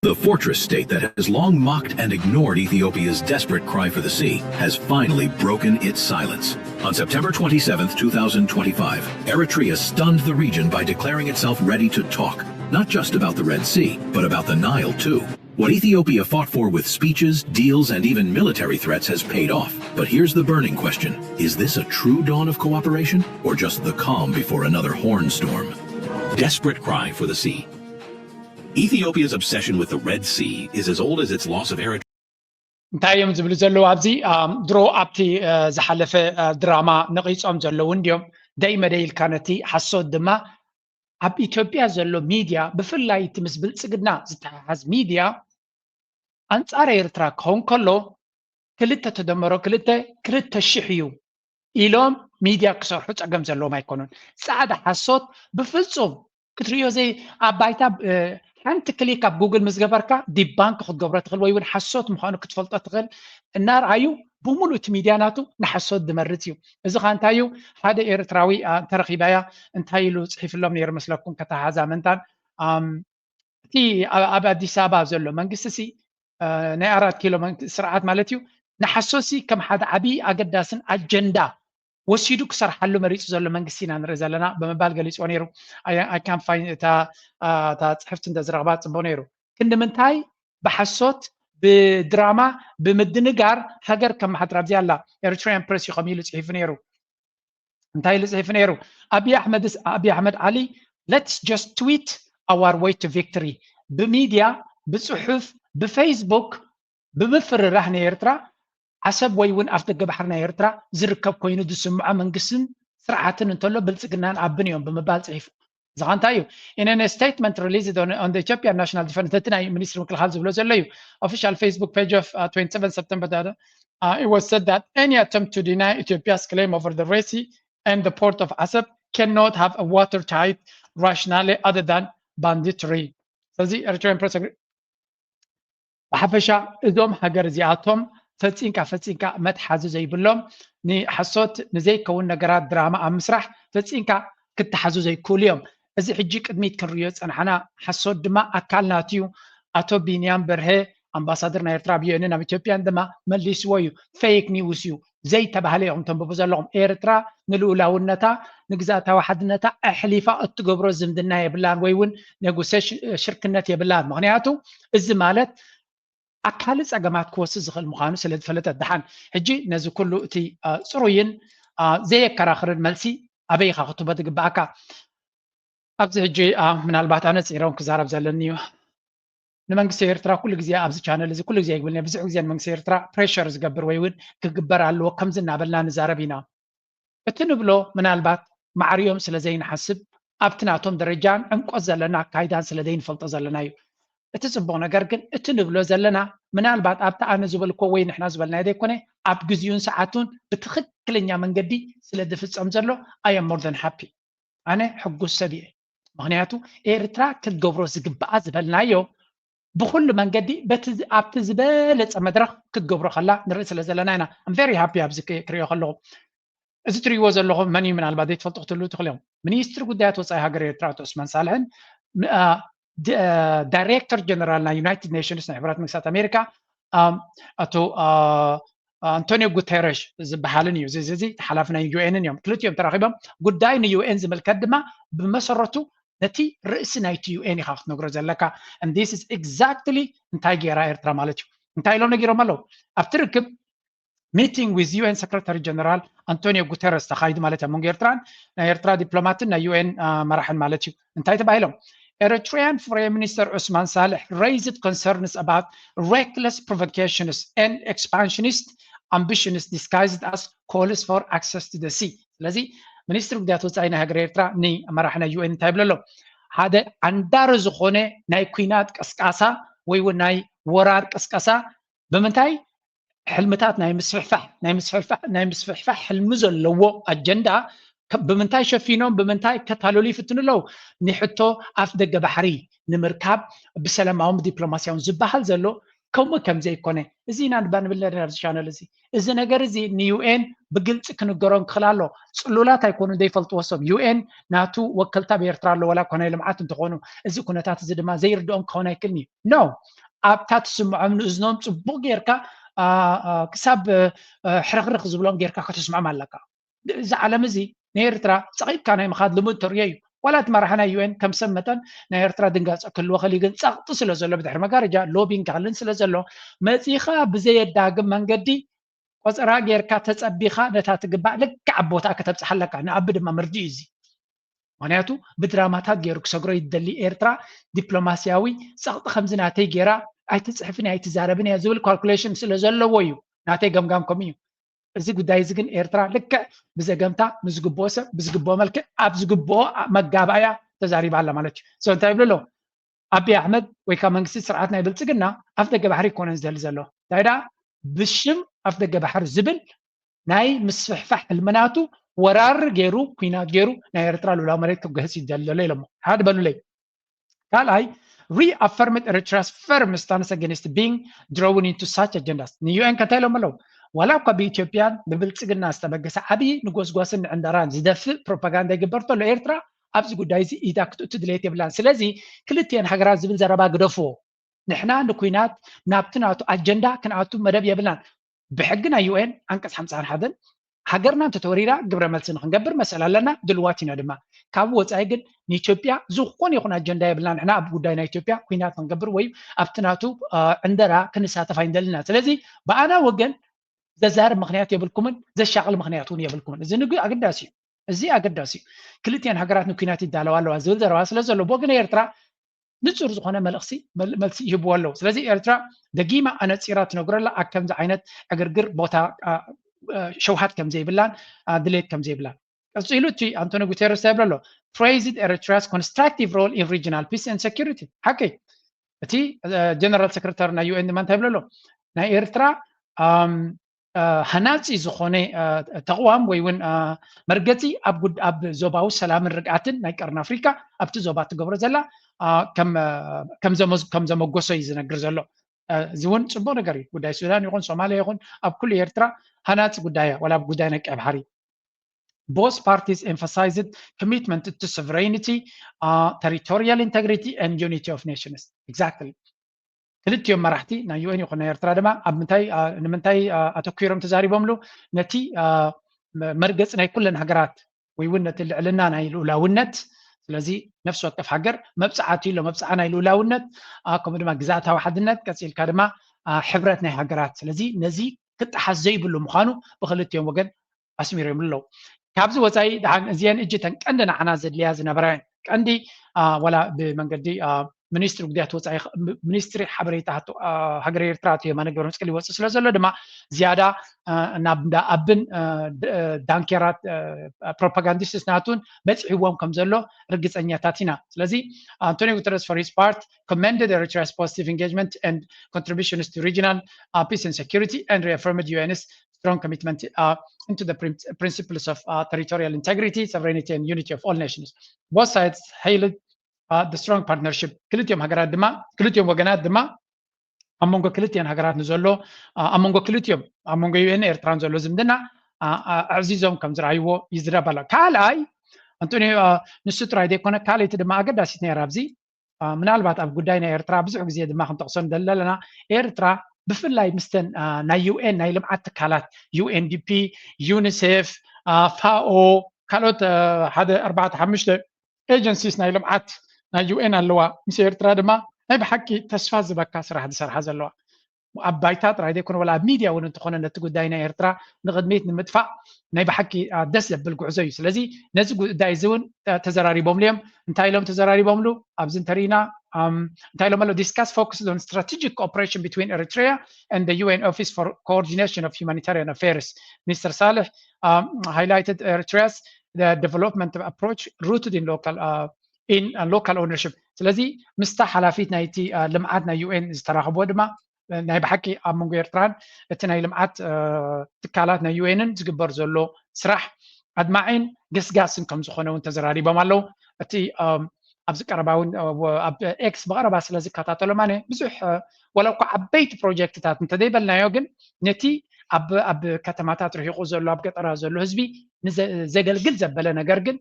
The fortress state that has long mocked and ignored Ethiopia's desperate cry for the sea has finally broken its silence. On September twenty-seventh, two thousand twenty-five, Eritrea stunned the region by declaring itself ready to talk, not just about the Red Sea, but about the Nile too. What Ethiopia fought for with speeches, deals, and even military threats has paid off. But here's the burning question. Is this a true dawn of cooperation, or just the calm before another horn storm? Desperate cry for the sea. Ethiopia's obsession with the Red Sea is as old as its loss of Eritrea. እንታይ እዮም ዝብሉ ዘለዉ ኣብዚ? ድሮ ኣብቲ ዝሓለፈ ድራማ ነቒጾም ዘለዉ እንዲዮም። ደይ መደይ ኢልካ ነቲ ሓሶት ድማ ኣብ ኢትዮጵያ ዘሎ ሚድያ፣ ብፍላይ እቲ ምስ ብልጽግና ዝተሓሓዝ ሚድያ፣ ኣንጻር ኤርትራ ክኸውን ከሎ፣ ክልተ ተደመሮ ክልተ ክልተ ሽሕ እዩ ኢሎም ሚድያ ክሰርሑ ጸገም ዘለዎም ኣይኮኑን። ጻዕዳ ሓሶት ብፍጹም ክትርእዮ ዘይ ኣብ ባይታ ሓንቲ ክሊክ ኣብ ጉግል ምስ ገበርካ ዲባንክ ክትገብሮ ትኽእል ወይ እውን ሓሶት ምዃኑ ክትፈልጦ ትኽእል። እናርኣዩ ብምሉእ እቲ ሚድያ ናቱ ንሓሶት ዝመርጽ እዩ። እዚ ኸ እንታይ እዩ? ሓደ ኤርትራዊ እንተረኺባያ እንታይ ኢሉ ጽሒፍሎም ነይሩ መስለኩም? ከተሓዛ መንታን እቲ ኣብ ኣዲስ ኣበባ ዘሎ መንግስቲ ሲ ናይ ኣራት ኪሎ ስርዓት ማለት እዩ ንሓሶሲ ከም ሓደ ዓብዪ ኣገዳስን ኣጀንዳ ወሲዱ ክሰርሓሉ መሪፁ ዘሎ መንግስቲ ኢና ንርኢ ዘለና ብምባል ገሊፅዎ ነይሩ። ኣይ ካን ፋይን እታ እታ ፅሕፍቲ እንተዝረኽባ ፅቡቅ ነይሩ። ክንዲ ምንታይ ብሓሶት ብድራማ ብምድንጋር ሃገር ከመሓድር ኣብዚ ኣላ ኤሪትሪያን ፕሬስ እዩ ከምኡ ኢሉ ፅሒፉ ነይሩ። እንታይ ኢሉ ፅሒፉ ነይሩ? ኣብይ ኣሕመድ ኣብይ ኣሕመድ ዓሊ let's just tweet our way to victory ብሚድያ ብፅሑፍ ብፌስቡክ ብምፍርራህ ንኤርትራ ዓሰብ ወይ እውን ኣፍ ደገ ባሕሪ ናይ ኤርትራ ዝርከብ ኮይኑ ዝስምዖ መንግስትን ስርዓትን እንተሎ ብልፅግናን ኣብን እዮም ብምባል ፅሒፉ። እዚ ኸ እንታይ እዩ? In a statement released on, on the Ethiopian National Defense እቲ ናይ ሚኒስትሪ ምክልኻል ዝብሎ ዘሎ እዩ official Facebook page of uh, twenty-seven September data uh, it was said that any attempt to deny Ethiopia's claim over the Red Sea and the port of Asab cannot have a watertight rationale other than banditry. ስለዚ Eritrean Press ብሓፈሻ እዞም ሃገር እዚኣቶም ፈፂንካ ፈፂንካ መትሓዚ ዘይብሎም ንሓሶት ንዘይከውን ነገራት ድራማ ኣብ ምስራሕ ፈፂንካ ክተሓዙ ዘይክእሉ እዮም። እዚ ሕጂ ቅድሚት ክንርእዮ ዝፀናሕና ሓሶት ድማ ኣካል ናቱ እዩ። ኣቶ ቢንያም በርሀ ኣምባሳደር ናይ ኤርትራ ኣብ ዩኤንን ኣብ ኢትዮጵያን ድማ መሊስዎ እዩ። ፌክ ኒውስ እዩ ዘይተባህለ ኢኹም ተንብቡ ዘለኹም። ኤርትራ ንልኡላውነታ ንግዛእታዊ ሓድነታ ኣሕሊፋ እትገብሮ ዝምድና የብላን ወይ እውን ኔጎሴሽን ሽርክነት የብላን። ምክንያቱ እዚ ማለት ኣካሊ ፀገማት ክወስድ ዝኽእል ምዃኑ ስለ ዝፈለጠት። ደሓን ሕጂ ነዚ ኩሉ እቲ ፅሩይን ዘየከራኽርን መልሲ ኣበይ ኢኻ ክትቦ ዝግብኣካ? ኣብዚ ሕጂ ምናልባት ኣነፂሮም ክዛረብ ዘለኒ እዩ። ንመንግስቲ ኤርትራ ኩሉ ግዜ ኣብዚ ቻነል እዚ ኩሉ ግዜ ይግብልኒ ብዙሕ ግዜ ንመንግስቲ ኤርትራ ፕሬሸር ዝገብር ወይ እውን ክግበር ኣለዎ ከምዚ እናበልና ንዛረብ ኢና። እቲ ንብሎ ምናልባት ማዕርዮም ስለ ዘይንሓስብ ኣብቲ ናቶም ደረጃን ዕምቆት ዘለና ኣካይዳን ስለ ዘይንፈልጦ ዘለና እዩ። እቲ ፅቡቕ ነገር ግን እቲ ንብሎ ዘለና ምናልባት ኣብቲ ኣነ ዝበልኮ ወይ ንሕና ዝበልናዮ ዘይኮነ ኣብ ግዜኡን ሰዓቱን ብትኽክለኛ መንገዲ ስለ ዝፍፀም ዘሎ I am more than happy ኣነ ሕጉስ ሰብ እየ። ምክንያቱ ኤርትራ ክትገብሮ ዝግብኣ ዝበልናዮ ብኩሉ መንገዲ በቲ ኣብቲ ዝበለፀ መድረክ ክትገብሮ ከላ ንርኢ ስለ ዘለና ኢና። I'm very happy ኣብዚ ክሪኦ ከለኹ እዚ ትሪእዎ ዘለኹም መን እዩ ምናልባት ዘይትፈልጡ ክትህልው ትኽእሉ እዮም። ሚኒስትሪ ጉዳያት ወፃኢ ሃገር ኤርትራ ኣቶ ዑስማን ሳልሕን ዳይሬክተር ጀነራል ናይ ዩናይትድ ኔሽንስ ናይ ሕብራት መንግስታት ኣሜሪካ ኣቶ ኣንቶኒዮ ጉተረሽ ዝበሃልን እዩ። እዚ ተሓላፊ ናይ ዩኤንን እዮም። ክልቲኦም ተራኺቦም ጉዳይ ንዩኤን ዝምልከት ድማ ብመሰረቱ ነቲ ርእሲ ናይቲ ዩኤን ኢኻ ክትነግሮ ዘለካ። And this is exactly እንታይ ገይራ ኤርትራ ማለት እዩ። እንታይ ኢሎም ነጊሮም ኣለዉ ኣብቲ ርክብ meeting with U N Secretary General Antonio Guterres ተኻይዱ ማለት ኣብ መንጎ ኤርትራን ናይ ኤርትራ ዲፕሎማትን ናይ ዩኤን መራሕን ማለት እዩ። እንታይ ተባሂሎም? Eritrean Prime Minister Usman Saleh raised concerns about reckless provocations and expansionist ambitions disguised as calls for access to the sea. ስለዚ ሚኒስትሪ ጉዳያት ወፃኢ ናይ ሃገር ኤርትራ ንመራሒ ናይ ዩኤን እንታይ ይብለሎም? ሓደ ዓንዳሪ ዝኾነ ናይ ኩናት ቅስቃሳ ወይ እውን ናይ ወራር ቅስቀሳ ብምንታይ ሕልምታት ናይ ምስፍሕፋሕ ናይ ምስፍሕፋሕ ናይ ምስፍሕፋሕ ሕልሚ ዘለዎ ኣጀንዳ ብምንታይ ሸፊኖም ብምንታይ ከታለሉ ይፍትኑ ኣለዉ? ንሕቶ ኣፍ ደገ ባሕሪ ንምርካብ ብሰላማውን ብዲፕሎማስያውን ዝበሃል ዘሎ ከምኡ ከም ዘይኮነ፣ እዚ ኢና ንባ ንብል ነርና ኣብዚ ቻነል እዚ። እዚ ነገር እዚ ንዩኤን ብግልፂ ክንገሮም ክኽእል ኣሎ። ፅሉላት ኣይኮኑን ዘይፈልጥዎ ሰብ። ዩኤን ናቱ ወከልቲ ኣብ ኤርትራ ኣሎ፣ ዋላ እኳ ናይ ልምዓት እንተኾኑ። እዚ ኩነታት እዚ ድማ ዘይርድኦም ክኸውን ኣይክእልን እዩ። ኖ፣ ኣብታ ትስምዖም ንእዝኖም ፅቡቕ ጌርካ ክሳብ ሕርኽርኽ ዝብሎም ጌርካ ከተስምዖም ኣለካ። እዚ ዓለም እዚ ንኤርትራ ጸቒጥካ ናይ ምኻድ ልሙድ ተርእዮ እዩ። ዋላ እቲ መራሒ ናይ ዩኤን ከም ሰብ መጠን ናይ ኤርትራ ድንጋጸ ክህልዎ ክእል እዩ፣ ግን ጸቕጢ ስለ ዘሎ ብድሕሪ መጋረጃ ሎቢን ክህልን ስለ ዘሎ መጺኻ ብዘየዳግም መንገዲ ቆጸራ ጌርካ ተጸቢኻ ነታ ትግባእ ልክዕ ኣብ ቦታኣ ከተብጽሓ ኣለካ። ንኣቢ ድማ ምርዲ እዩ እዚ። ምክንያቱ ብድራማታት ገይሩ ክሰግሮ ይደሊ። ኤርትራ ዲፕሎማስያዊ ጸቕጢ ከምዚ ናተይ ገይራ ኣይትጽሕፍን ኣይትዛረብን እያ ዝብል ካልኩሌሽን ስለ ዘለዎ እዩ። ናተይ ገምጋም ከምኡ እዩ። እዚ ጉዳይ እዚ ግን ኤርትራ ልክዕ ብዘገምታ ንዝግብኦ ሰብ ብዝግብኦ መልክዕ ኣብ ዝግብኦ መጋባእያ ተዛሪባ ኣላ ማለት እዩ። So እንታይ ይብሉ ኣለዉ? ኣቢ ኣሕመድ ወይ ከዓ መንግስቲ ስርዓት ናይ ብልጽግና ኣፍ ደገ ባሕሪ ይኮነን ዝደሊ ዘሎ። እንታይ ደኣ ብሽም ኣፍ ደገ ባሕሪ ዝብል ናይ ምስፍሕፋሕ ሕልምናቱ ወራር ገይሩ ኩናት ገይሩ ናይ ኤርትራ ሉላ መሬት ክገህስ ይደሊ ዘሎ ኢሎሞ። ሓደ በሉለይ። ካልኣይ reaffirmed Eritrea's firm stance against being drawn into such agendas። ንዩኤን ከ እንታይ ኢሎም ኣለዉ? ዋላ እኳ ብኢትዮጵያን ብብልጽግና ዝተበገሰ ዓብዪ ንጎስጓስን ንዕንደራን ዝደፍእ ፕሮፓጋንዳ ይግበር ተሎ ኤርትራ ኣብዚ ጉዳይ እዚ ኢዳ ክትእቱ ድሌት የብላን። ስለዚ ክልቲኤን ሃገራት ዝብል ዘረባ ግደፍዎ። ንሕና ንኩናት ናብቲ ናቱ ኣጀንዳ ክንኣቱ መደብ የብልናን። ብሕጊ ናይ ዩኤን ዓንቀጽ ሓምሳን ሓደን ሃገርና እንተተወሪራ ግብረ መልሲ ንክንገብር መሰል ኣለና፣ ድልዋት ኢና ድማ። ካብ ወፃኢ ግን ንኢትዮጵያ ዝኾነ ይኹን ኣጀንዳ የብልና። ንሕና ኣብ ጉዳይ ናይ ኢትዮጵያ ኩናት ክንገብር ወይ ኣብቲ ናቱ ዕንደራ ክንሳተፍ ኣይንደልና። ስለዚ ብኣና ወገን ዘዛርብ ምክንያት የብልኩምን ዘሻቕል ምክንያት እውን የብልኩምን። እዚ ንግ ኣገዳሲ እዩ። እዚ ኣገዳሲ እዩ። ክልቲኤን ሃገራት ንኩናት ይዳለዋ ኣለዋ ዝብል ዘረባ ስለ ዘሎ ብወገን ኤርትራ ንጹር ዝኾነ መልእኽቲ መልሲ ይህብዎ ኣለዉ። ስለዚ ኤርትራ ደጊማ ኣነጺራ ትነግሮ ኣላ ኣብ ከምዚ ዓይነት ዕግርግር ቦታ ሸውሃት ከም ዘይብላን ድሌት ከም ዘይብላን። ቀጺሉ እቲ ኣንቶኒ ጉተረስ ይብሎ ኣሎ፣ praised Eritrea's constructive role in regional peace and security። ሓቂ እቲ ጀነራል ሰክረታሪ ናይ ዩኤን ድማ እንታይ ይብሎ ኣሎ? ናይ ኤርትራ ሃናጺ ዝኾነ ተቕዋም ወይ እውን መርገጺ ኣብ ዞባዊ ሰላምን ርግኣትን ናይ ቀርኒ ኣፍሪካ ኣብቲ ዞባ ትገብሮ ዘላ ከም ዘመጎሶ እዩ ዝነግር ዘሎ። እዚ እውን ፅቡቅ ነገር እዩ። ጉዳይ ሱዳን ይኹን ሶማሊያ ይኹን ኣብ ኩሉ ኤርትራ ሃናፂ ጉዳይ እያ፣ ዋላ ኣብ ጉዳይ ናይ ቀይ ባሕሪ። Both parties emphasized commitment to sovereignty, uh, territorial integrity and unity of nations. Exactly. ክልቲኦም መራሕቲ ናይ ዩኤን ይኹን ናይ ኤርትራ ድማ ኣብ ምንታይ ንምንታይ ኣተኲሮም ተዛሪቦምሉ? ነቲ መርገፂ ናይ ኩለን ሃገራት ወይ እውን ነቲ ልዕልና ናይ ልኡላውነት። ስለዚ ነፍሲ ወከፍ ሃገር መብፅዓ ትሎ መብፅዓ ናይ ልኡላውነት፣ ከምኡ ድማ ግዛእታዊ ሓድነት፣ ቀፂልካ ድማ ሕብረት ናይ ሃገራት። ስለዚ ነዚ ክጠሓስ ዘይብሉ ምዃኑ ብክልቲኦም ወገን ኣስሚሮም ኣለዉ። ካብዚ ወፃኢ ደሓን እዚአን እጅተን ቀንዲ ንዓና ዘድልያ ዝነበራ እየን። ቀንዲ ዋላ ብመንገዲ ሚኒስትሪ ጉዳያት ወፃኢ ሚኒስትሪ ሓበሬታ ሃገር ኤርትራ ኣቶ የማነ ገብረመስቀል ይወፅእ ስለ ዘሎ ድማ ዝያዳ ናብ እንዳ ኣብን ዳንኬራት ፕሮፓጋንዲስትስ ናቱን በፂሕዎም ከም ዘሎ ርግፀኛታት ኢና። ስለዚ ኣንቶኒዮ ጉተረስ for his part commended Eritrea's positive engagement and contributions to regional uh, peace and security and reaffirmed U N's strong commitment uh, into the principles of uh, territorial integrity, sovereignty, and unity of all nations. Both sides hailed uh, the strong partnership. ክልቲኦም ሃገራት ድማ ክልቲኦም ወገናት ድማ ኣብ መንጎ ክልቲኤን ሃገራት ንዘሎ ኣብ መንጎ ክልቲኦም ኣብ መንጎ ዩኤን ኤርትራን ዘሎ ዝምድና ኣዕዚዞም ከም ዝረኣይዎ ይዝረብ ኣሎ። ካልኣይ ኣንቶኒዮ ንሱ ጥራይ ዘይኮነ ካልኣይቲ ድማ ኣገዳሲት ነይራ ኣብዚ ምናልባት ኣብ ጉዳይ ናይ ኤርትራ ብዙሕ ግዜ ድማ ክንጠቕሶ ንደሊ ኣለና። ኤርትራ ብፍላይ ምስተን ናይ ዩኤን ናይ ልምዓት ትካላት ዩኤንዲፒ፣ ዩኒሴፍ፣ ፋኦ ካልኦት ሓደ ኣርባዕተ ሓሙሽተ ኤጀንሲስ ናይ ልምዓት ናይ ዩኤን ኣለዋ። ምስ ኤርትራ ድማ ናይ ብሓቂ ተስፋ ዝበካ ስራሕ ዝሰርሓ ዘለዋ ኣብ ባይታ ጥራይ ዘይኮነ ዋላ ኣብ ሚድያ እውን እንተኾነ ነቲ ጉዳይ ናይ ኤርትራ ንቕድሚት ንምጥፋእ ናይ ብሓቂ ደስ ዘብል ጉዕዞ እዩ። ስለዚ ነዚ ጉዳይ እዚ እውን ተዘራሪቦምሉ እዮም። እንታይ ኢሎም ተዘራሪቦምሉ ኣብዚ እንተሪኢና እንታይ ኢሎም ኣሎ discuss focus on strategic cooperation between Eritrea and the U N Office for Coordination of Humanitarian Affairs. Minister Saleh um, highlighted Eritrea's the development approach rooted in local uh, in uh, local ownership. ስለዚ ምስታ ሓላፊት ናይቲ ልምዓት ናይ ዩኤን ዝተራኸቦ ድማ ናይ ብሓቂ ኣብ መንጎ ኤርትራን እቲ ናይ ልምዓት ትካላት ናይ ዩኤንን ዝግበር ዘሎ ስራሕ ኣድማዒን ገስጋስን ከም ዝኾነ እውን ተዘራሪቦም ኣለዉ። እቲ ኣብዚ ቀረባ እውን ኣብ ኤክስ ብቐረባ ስለ ዝከታተሎም ኣነ ብዙሕ ወላ እኳ ዓበይቲ ፕሮጀክትታት እንተዘይበልናዮ ግን ነቲ ኣብ ኣብ ከተማታት ርሒቑ ዘሎ ኣብ ገጠራት ዘሎ ህዝቢ ዘገልግል ዘበለ ነገር ግን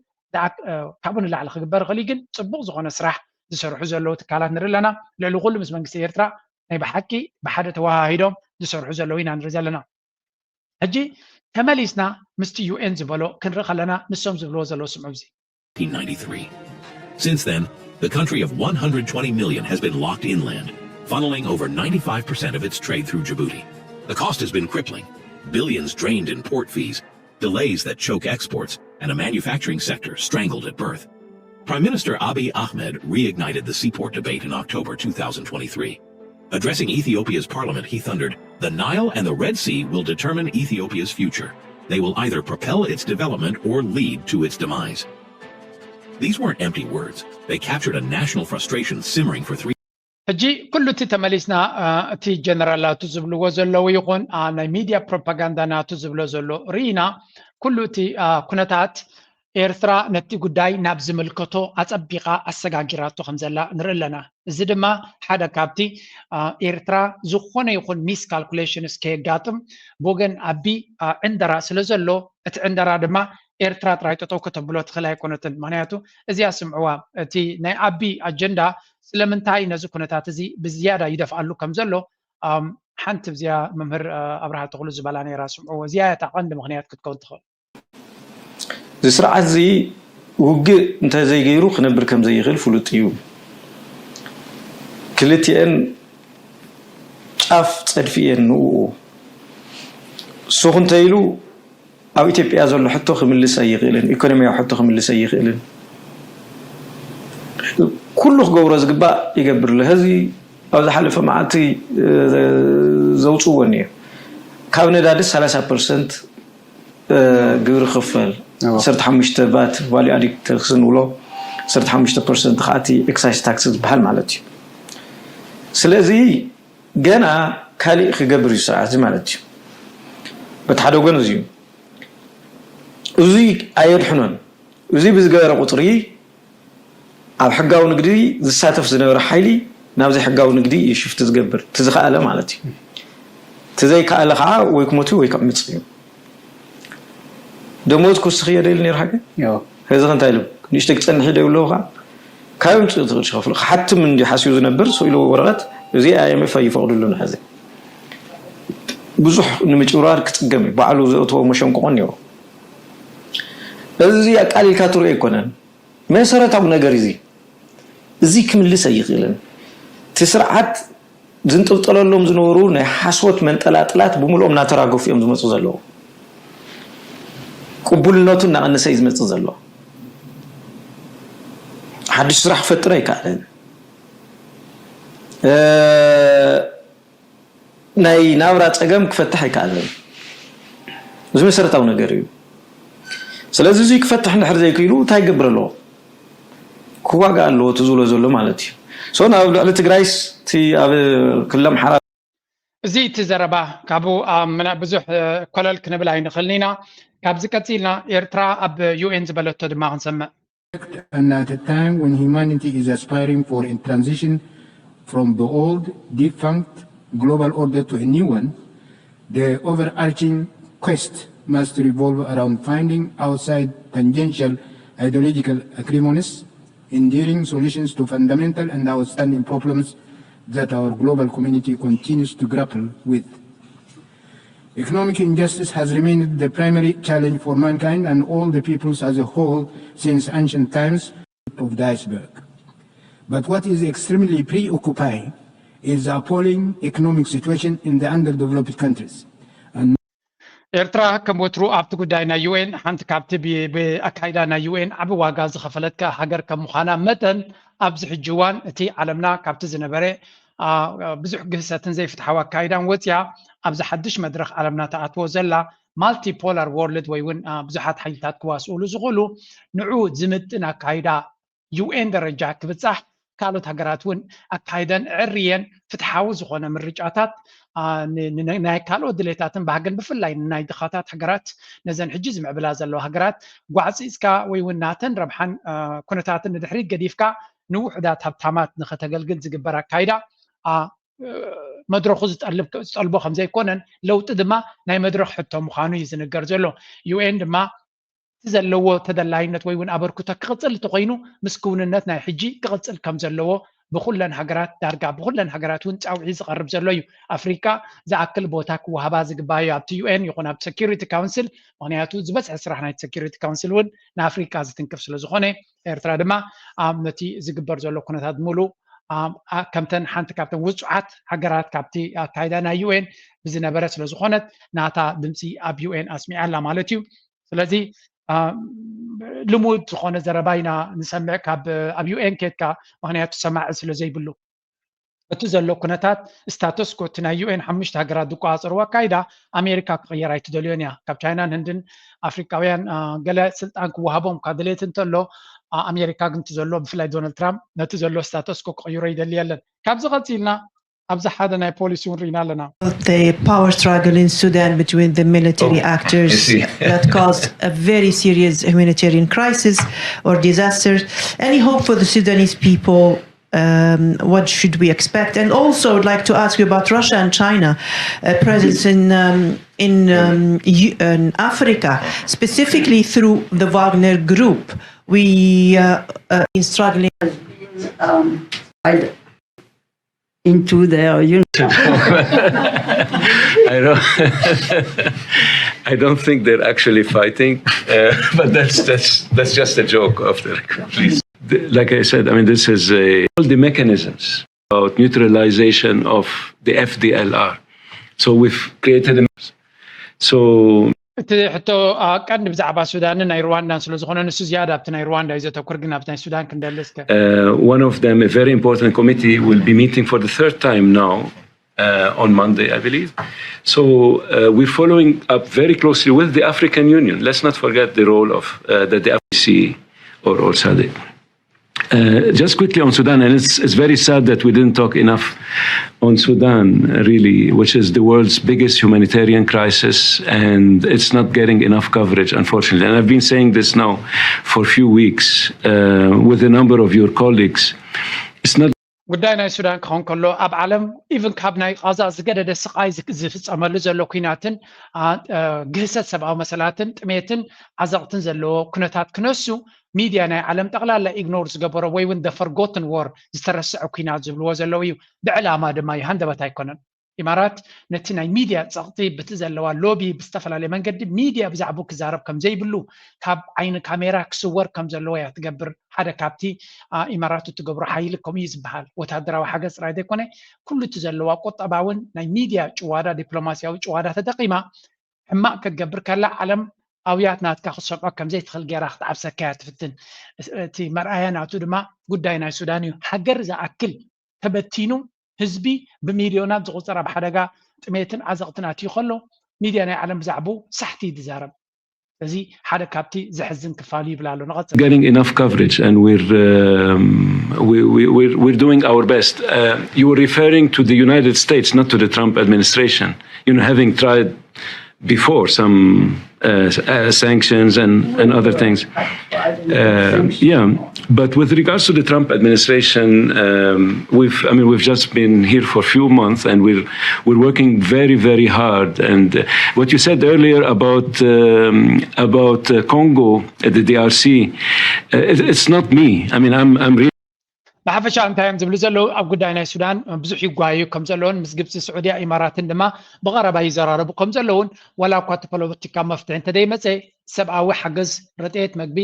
ካብኡ ንላዕሊ ክግበር ይኽእል ግን ፅቡቕ ዝኾነ ስራሕ ዝሰርሑ ዘለዉ ትካላት ንርኢ ኣለና። ልዕሊ ኩሉ ምስ መንግስቲ ኤርትራ ናይ ብሓቂ ብሓደ ተወሃሂዶም ዝሰርሑ ዘለዉ ኢና ንርኢ ዘለና። ሕጂ ተመሊስና ምስቲ ዩኤን ዝበሎ ክንርኢ ከለና ንሶም ዝብልዎ ዘለዉ ስምዑ። እዚ ninety-three. Since then, the country of one hundred twenty million has been locked inland, funneling over ninety-five percent of its trade through Djibouti. The cost has been crippling, billions drained in port fees, delays that choke exports, and a manufacturing sector strangled at birth. Prime Minister Abiy Ahmed reignited the seaport debate in October two thousand twenty-three. Addressing Ethiopia's parliament, he thundered, "The Nile and the Red Sea will determine Ethiopia's future. They will either propel its development or lead to its demise." These weren't empty words. They captured a national frustration simmering for three ሕጂ ኩሉ እቲ ተመሊስና እቲ ጀነራል ናቱ ዝብልዎ ዘለዉ ይኹን ናይ ሚድያ ፕሮፓጋንዳ ናቱ ዝብሎ ዘሎ ርኢና ኩሉ እቲ ኩነታት ኤርትራ ነቲ ጉዳይ ናብ ዝምልከቶ ኣጸቢቓ ኣሰጋጊራቶ ከም ዘላ ንርኢ ኣለና። እዚ ድማ ሓደ ካብቲ ኤርትራ ዝኾነ ይኹን ሚስ ካልኩሌሽንስ ከየጋጥም ብወገን ኣቢ ዕንደራ ስለ ዘሎ እቲ ዕንደራ ድማ ኤርትራ ጥራይ ጠጠው ከተብሎ ትኽእል ኣይኮነትን። ምክንያቱ እዚኣ ስምዕዋ እቲ ናይ ኣቢ ኣጀንዳ ስለምንታይ ነዚ ኩነታት እዚ ብዝያዳ ይደፍኣሉ ከም ዘሎ ሓንቲ እዚኣ መምህር ኣብርሃ ተኽሉ ዝበላ ነይራ ስምዕዎ። እዚኣ እያ እታ ቀንዲ ምክንያት ክትከውን ትኽእል። እዚ ስርዓት እዚ ውግእ እንተዘይገይሩ ክነብር ከም ዘይኽእል ፍሉጥ እዩ። ክልቲኤን ጫፍ ጸድፊ እየን ንኡ ሱኹ እንተኢሉ ኣብ ኢትዮጵያ ዘሎ ሕቶ ክምልስ ኣይኽእልን፣ ኢኮኖሚያዊ ሕቶ ክምልስ ኣይኽእልን። ኩሉ ክገብሮ ዝግባእ ይገብር ኣሎ። ህዝቢ ኣብ ዝሓለፈ መዓልቲ ዘውፅዎ እኒኦ ካብ ነዳዲ ሰላሳ ፐርሰንት ግብሪ ክፈል፣ ዓሰርተ ሓሙሽተ ቫት ቫልዩ ኣዲድ ታክስ ንብሎ፣ ዓሰርተ ሓሙሽተ ፐርሰንት ከዓቲ ኤክሳይዝ ታክስ ዝበሃል ማለት እዩ። ስለዚ ገና ካሊእ ክገብር እዩ ስርዓት እዚ ማለት እዩ። በቲ ሓደ ጎን እዚ እዩ። እዚ ኣየድሕኖን። እዚ ብዝገበረ ቁፅሪ ኣብ ሕጋዊ ንግዲ ዝሳተፍ ዝነበረ ሓይሊ ናብ ዘይሕጋዊ ንግዲ እዩ ሽፍቲ ዝገብር፣ እቲ ዝኸኣለ ማለት እዩ። እቲ ዘይከኣለ ከዓ ወይ ክሞት እዩ ወይ ክዕምፅ እዩ። ደሞዝ ክውስኽ እየ ደይሉ ነይሩ ሓቂ ሕዚ እንታይ ኢሉ ንእሽተይ ክፀንሕ ደ ይብለዎ ከዓ ካብ ምፅኡ ትኽእል ሽኸፍሉ ክሓትም እንዲ ሓስዩ ዝነብር ስኢሉ ወረቐት እዚ ኣይኤምኤፍ ኣይፈቕድሉን ሕዚ ብዙሕ ንምጭብራር ክፅገም እዩ። ባዕሉ ዘእተዎ መሸንቆቆ እኒኦ። እዚ ኣቃሊልካ ትሪኦ ኣይኮነን። መሰረታዊ ነገር እዚ እዚ ክምልስ ኣይኽእልን። እቲ ስርዓት ዝንጥልጠለሎም ዝነበሩ ናይ ሓሶት መንጠላጥላት ብምልኦም እናተራገፉ እዮም ዝመፁ ዘለዉ። ቅቡልነቱ እናቐነሰ እዩ ዝመፅእ ዘሎ። ሓድሽ ስራሕ ክፈጥር ኣይከኣለን። ናይ ናብራ ፀገም ክፈትሕ ኣይከኣልን። እዚ መሰረታዊ ነገር እዩ። ስለዚ እዚ ክፈትሕ እንድሕር ዘይክኢሉ እንታይ ይገብር ኣለዎ? ክዋጋእ ኣለዎ እቲ ዝብሎ ዘሎ ማለት እዩ። ሶ ናብ ልዕሊ ትግራይስ እቲ ኣብ ክልል ኣምሓራ እዚ እቲ ዘረባ ካብኡ ብዙሕ ኮለል ክንብል ኣይንኽእልን ኢና። ካብዚ ቀፂልና ኤርትራ ኣብ ዩኤን ዝበለቶ ድማ ክንሰምዕ። And at a time when humanity is aspiring for a transition from the old, defunct global order to a new one, the overarching quest must revolve around finding outside tangential ideological acrimonies, enduring solutions to fundamental and outstanding problems that our global community continues to grapple with. Economic injustice has remained the primary challenge for mankind and all the peoples as a whole since ancient times of the iceberg. But what is extremely preoccupying is the appalling economic situation in the underdeveloped countries. And ኤርትራ ከም ወትሩ ኣብቲ ጉዳይ ናይ ዩኤን ሓንቲ ካብቲ ብኣካይዳ ናይ ዩኤን ዓቢ ዋጋ ዝኸፈለት ሃገር ከም ምዃና መጠን ኣብዚ ሕጂ እዋን እቲ ዓለምና ካብቲ ዝነበረ ብዙሕ ግህሰትን ዘይፍትሓዊ ኣካይዳን ወፅያ ኣብዚ ሓድሽ መድረኽ ዓለምና ተኣትዎ ዘላ ማልቲፖላር ወርልድ ወይ እውን ብዙሓት ሓይልታት ክዋስኡሉ ዝኽእሉ ንዑ ዝምጥን ኣካይዳ ዩኤን ደረጃ ክብፃሕ ካልኦት ሃገራት እውን ኣካይደን ዕርየን ፍትሓዊ ዝኾነ ምርጫታት ናይ ካልኦት ድሌታትን ባህግን ብፍላይ ናይ ድኻታት ሃገራት ነዘን ሕጂ ዝምዕብላ ዘለዋ ሃገራት ጓዕፂፅካ ወይ እውን ናተን ረብሓን ኩነታትን ንድሕሪት ገዲፍካ ንውሑዳት ሃብታማት ንኸተገልግል ዝግበር ኣካይዳ መድረኹ ዝጠልቦ ከም ዘይኮነን ለውጢ ድማ ናይ መድረኽ ሕቶ ምዃኑ እዩ ዝንገር ዘሎ። ዩ ኤን ድማ እቲ ዘለዎ ተደላይነት ወይ እውን ኣበርክቶ ክቕፅል እንተኮይኑ ምስ ክውንነት ናይ ሕጂ ክቕፅል ከም ዘለዎ ብኩለን ሃገራት ዳርጋ ብኩለን ሃገራት እውን ፃውዒ ዝቐርብ ዘሎ እዩ። ኣፍሪካ ዝኣክል ቦታ ክወሃባ ዝግባዮ ኣብቲ ዩ ኤን ይኹን ኣብ ሴኪሪቲ ካውንስል፣ ምክንያቱ ዝበዝሐ ስራሕ ናይ ሴኪሪቲ ካውንስል እውን ንኣፍሪካ ዝትንክፍ ስለዝኾነ ኤርትራ ድማ ኣብ ነቲ ዝግበር ዘሎ ኩነታት ምሉእ ከምተን ሓንቲ ካብተን ውፁዓት ሃገራት ካብቲ ኣካይዳ ናይ ዩ ኤን ብዝነበረ ስለዝኾነት ናታ ድምፂ ኣብ ዩ ኤን ኣስሚዓ ኣላ ማለት እዩ። ስለዚ ልሙድ ዝኾነ ዘረባ ኢና ንሰምዕ ካብ ኣብ ዩ ኤን ኬድካ፣ ምክንያቱ ሰማዒ ስለዘይብሉ። እቲ ዘሎ ኩነታት ስታተስኮ እቲ ናይ ዩ ኤን ሓሙሽተ ሃገራት ዝቆፃፀርዎ ኣካይዳ ኣሜሪካ ክቕየር ኣይትደልዮን እያ። ካብ ቻይናን ህንድን ኣፍሪካውያን ገለ ስልጣን ክወሃቦም እኳ ድሌት እንተሎ ኣሜሪካ ግን እቲ ዘሎ ብፍላይ ዶናልድ ትራምፕ ነቲ ዘሎ ስታተስኮ ክቕይሮ ይደሊ የለን። ካብዚ ቀፂልና ኣብዚ ሓደ ናይ ፖሊሲ እውን ርኢና ኣለና። The power struggle in Sudan between the military actors that caused a very serious humanitarian crisis or disaster. Any hope for the Sudanese people? Um, what should we expect? And also, I would like to ask you about Russia and China uh, presence in um, in, um, in Africa, specifically through the Wagner Group. We uh, uh, in struggling. Um, into their unity. I don't. I don't think they're actually fighting, uh, but that's that's that's just a joke. Of the please, like I said, I mean this is a, all the mechanisms about neutralization of the F D L R. So we've created a so እቲ ሕቶ ቀንዲ ብዛዕባ ሱዳንን ናይ ሩዋንዳን ስለ ዝኾነ ንሱ ዝያዳ ኣብቲ ናይ ሩዋንዳ እዩ ዘተኩር፣ ግን ኣብቲ ናይ ሱዳን ክንደሊ እስከ። One of them, a very important committee, will be meeting for the third time now uh, on Monday, I believe. So uh, we're following up very closely with the African Union. Let's not forget the role of uh, that the F C or, or SADC. Uh, just quickly on Sudan, and it's, it's very sad that we didn't talk enough on Sudan, really, which is the world's biggest humanitarian crisis, and it's not getting enough coverage, unfortunately. And I've been saying this now for a few weeks uh, with a number of your colleagues. It's not ጉዳይ ናይ ሱዳን ክኸውን ከሎ ኣብ ዓለም ኢቭን ካብ ናይ ቃዛ ዝገደደ ስቃይ ዝፍፀመሉ ዘሎ ኩናትን ግህሰት ሰብኣዊ መሰላትን ጥሜትን ዓዘቕትን ዘለዎ ኩነታት ክነሱ ሚድያ ናይ ዓለም ጠቕላላ ኢግኖር ዝገበሮ ወይ እውን the forgotten war ዝተረስዐ ኩናት ዝብልዎ ዘለዉ እዩ። ብዕላማ ድማ እዩ፣ ሃንደበት ኣይኮነን። ኢማራት ነቲ ናይ ሚድያ ፀቕጢ ብቲ ዘለዋ ሎቢ ብዝተፈላለየ መንገዲ ሚድያ ብዛዕባኡ ክዛረብ ከም ዘይብሉ ካብ ዓይኒ ካሜራ ክስወር ከም ዘለዎ እያ ትገብር። ሓደ ካብቲ ኢማራት እትገብሮ ሓይሊ ከምኡ እዩ ዝበሃል። ወታደራዊ ሓገዝ ጥራይ ዘይኮነ ኩሉ እቲ ዘለዋ ቁጠባውን ናይ ሚድያ ጭዋዳ ዲፕሎማሲያዊ ጭዋዳ ተጠቂማ ሕማቕ ክትገብር ከላ ዓለም ኣውያት ናትካ ክሰምዖ ከም ዘይትኽእል ገይራ ክትዓብሰካ እያ ትፍትን። እቲ መርኣያ ናቱ ድማ ጉዳይ ናይ ሱዳን እዩ። ሃገር ዝኣክል ተበቲኑ ህዝቢ ብሚልዮናት ዝቑጸር ኣብ ሓደጋ ጥሜትን ዓዘቕትን ኣትዩ ከሎ ሚድያ ናይ ዓለም ብዛዕባኡ ሳሕቲ እዩ ዝዛረብ። እዚ ሓደ ካብቲ ዘሕዝን ክፋሉ ይብል ኣሎ። ንቐጽል። getting enough coverage and we're um, we, we, we're, we're doing our best. Uh, you were referring to the United States, not to the Trump administration. You know, having tried before some uh, uh, sanctions and, and other things. Uh, yeah, but with regards to the Trump administration, um, we've I mean we've just been here for a few months, and we're we're working very very hard. And uh, what you said earlier about um, about uh, Congo, uh, the D R C, uh, it, it's not me. I mean I'm I'm really ብሓፈሻ እንታይ እዮም ዝብሉ ዘለዉ? ኣብ ጉዳይ ናይ ሱዳን ብዙሕ ይጓየዩ ከም ዘለውን ምስ ግብፂ፣ ስዑድያ፣ ኢማራትን ድማ ብቐረባ ይዘራረቡ ከም ዘለውን፣ ዋላ እኳ እቲ ፖለቲካ መፍትሒ እንተደይመፀ ሰብኣዊ ሓገዝ፣ ረድኤት፣ መግቢ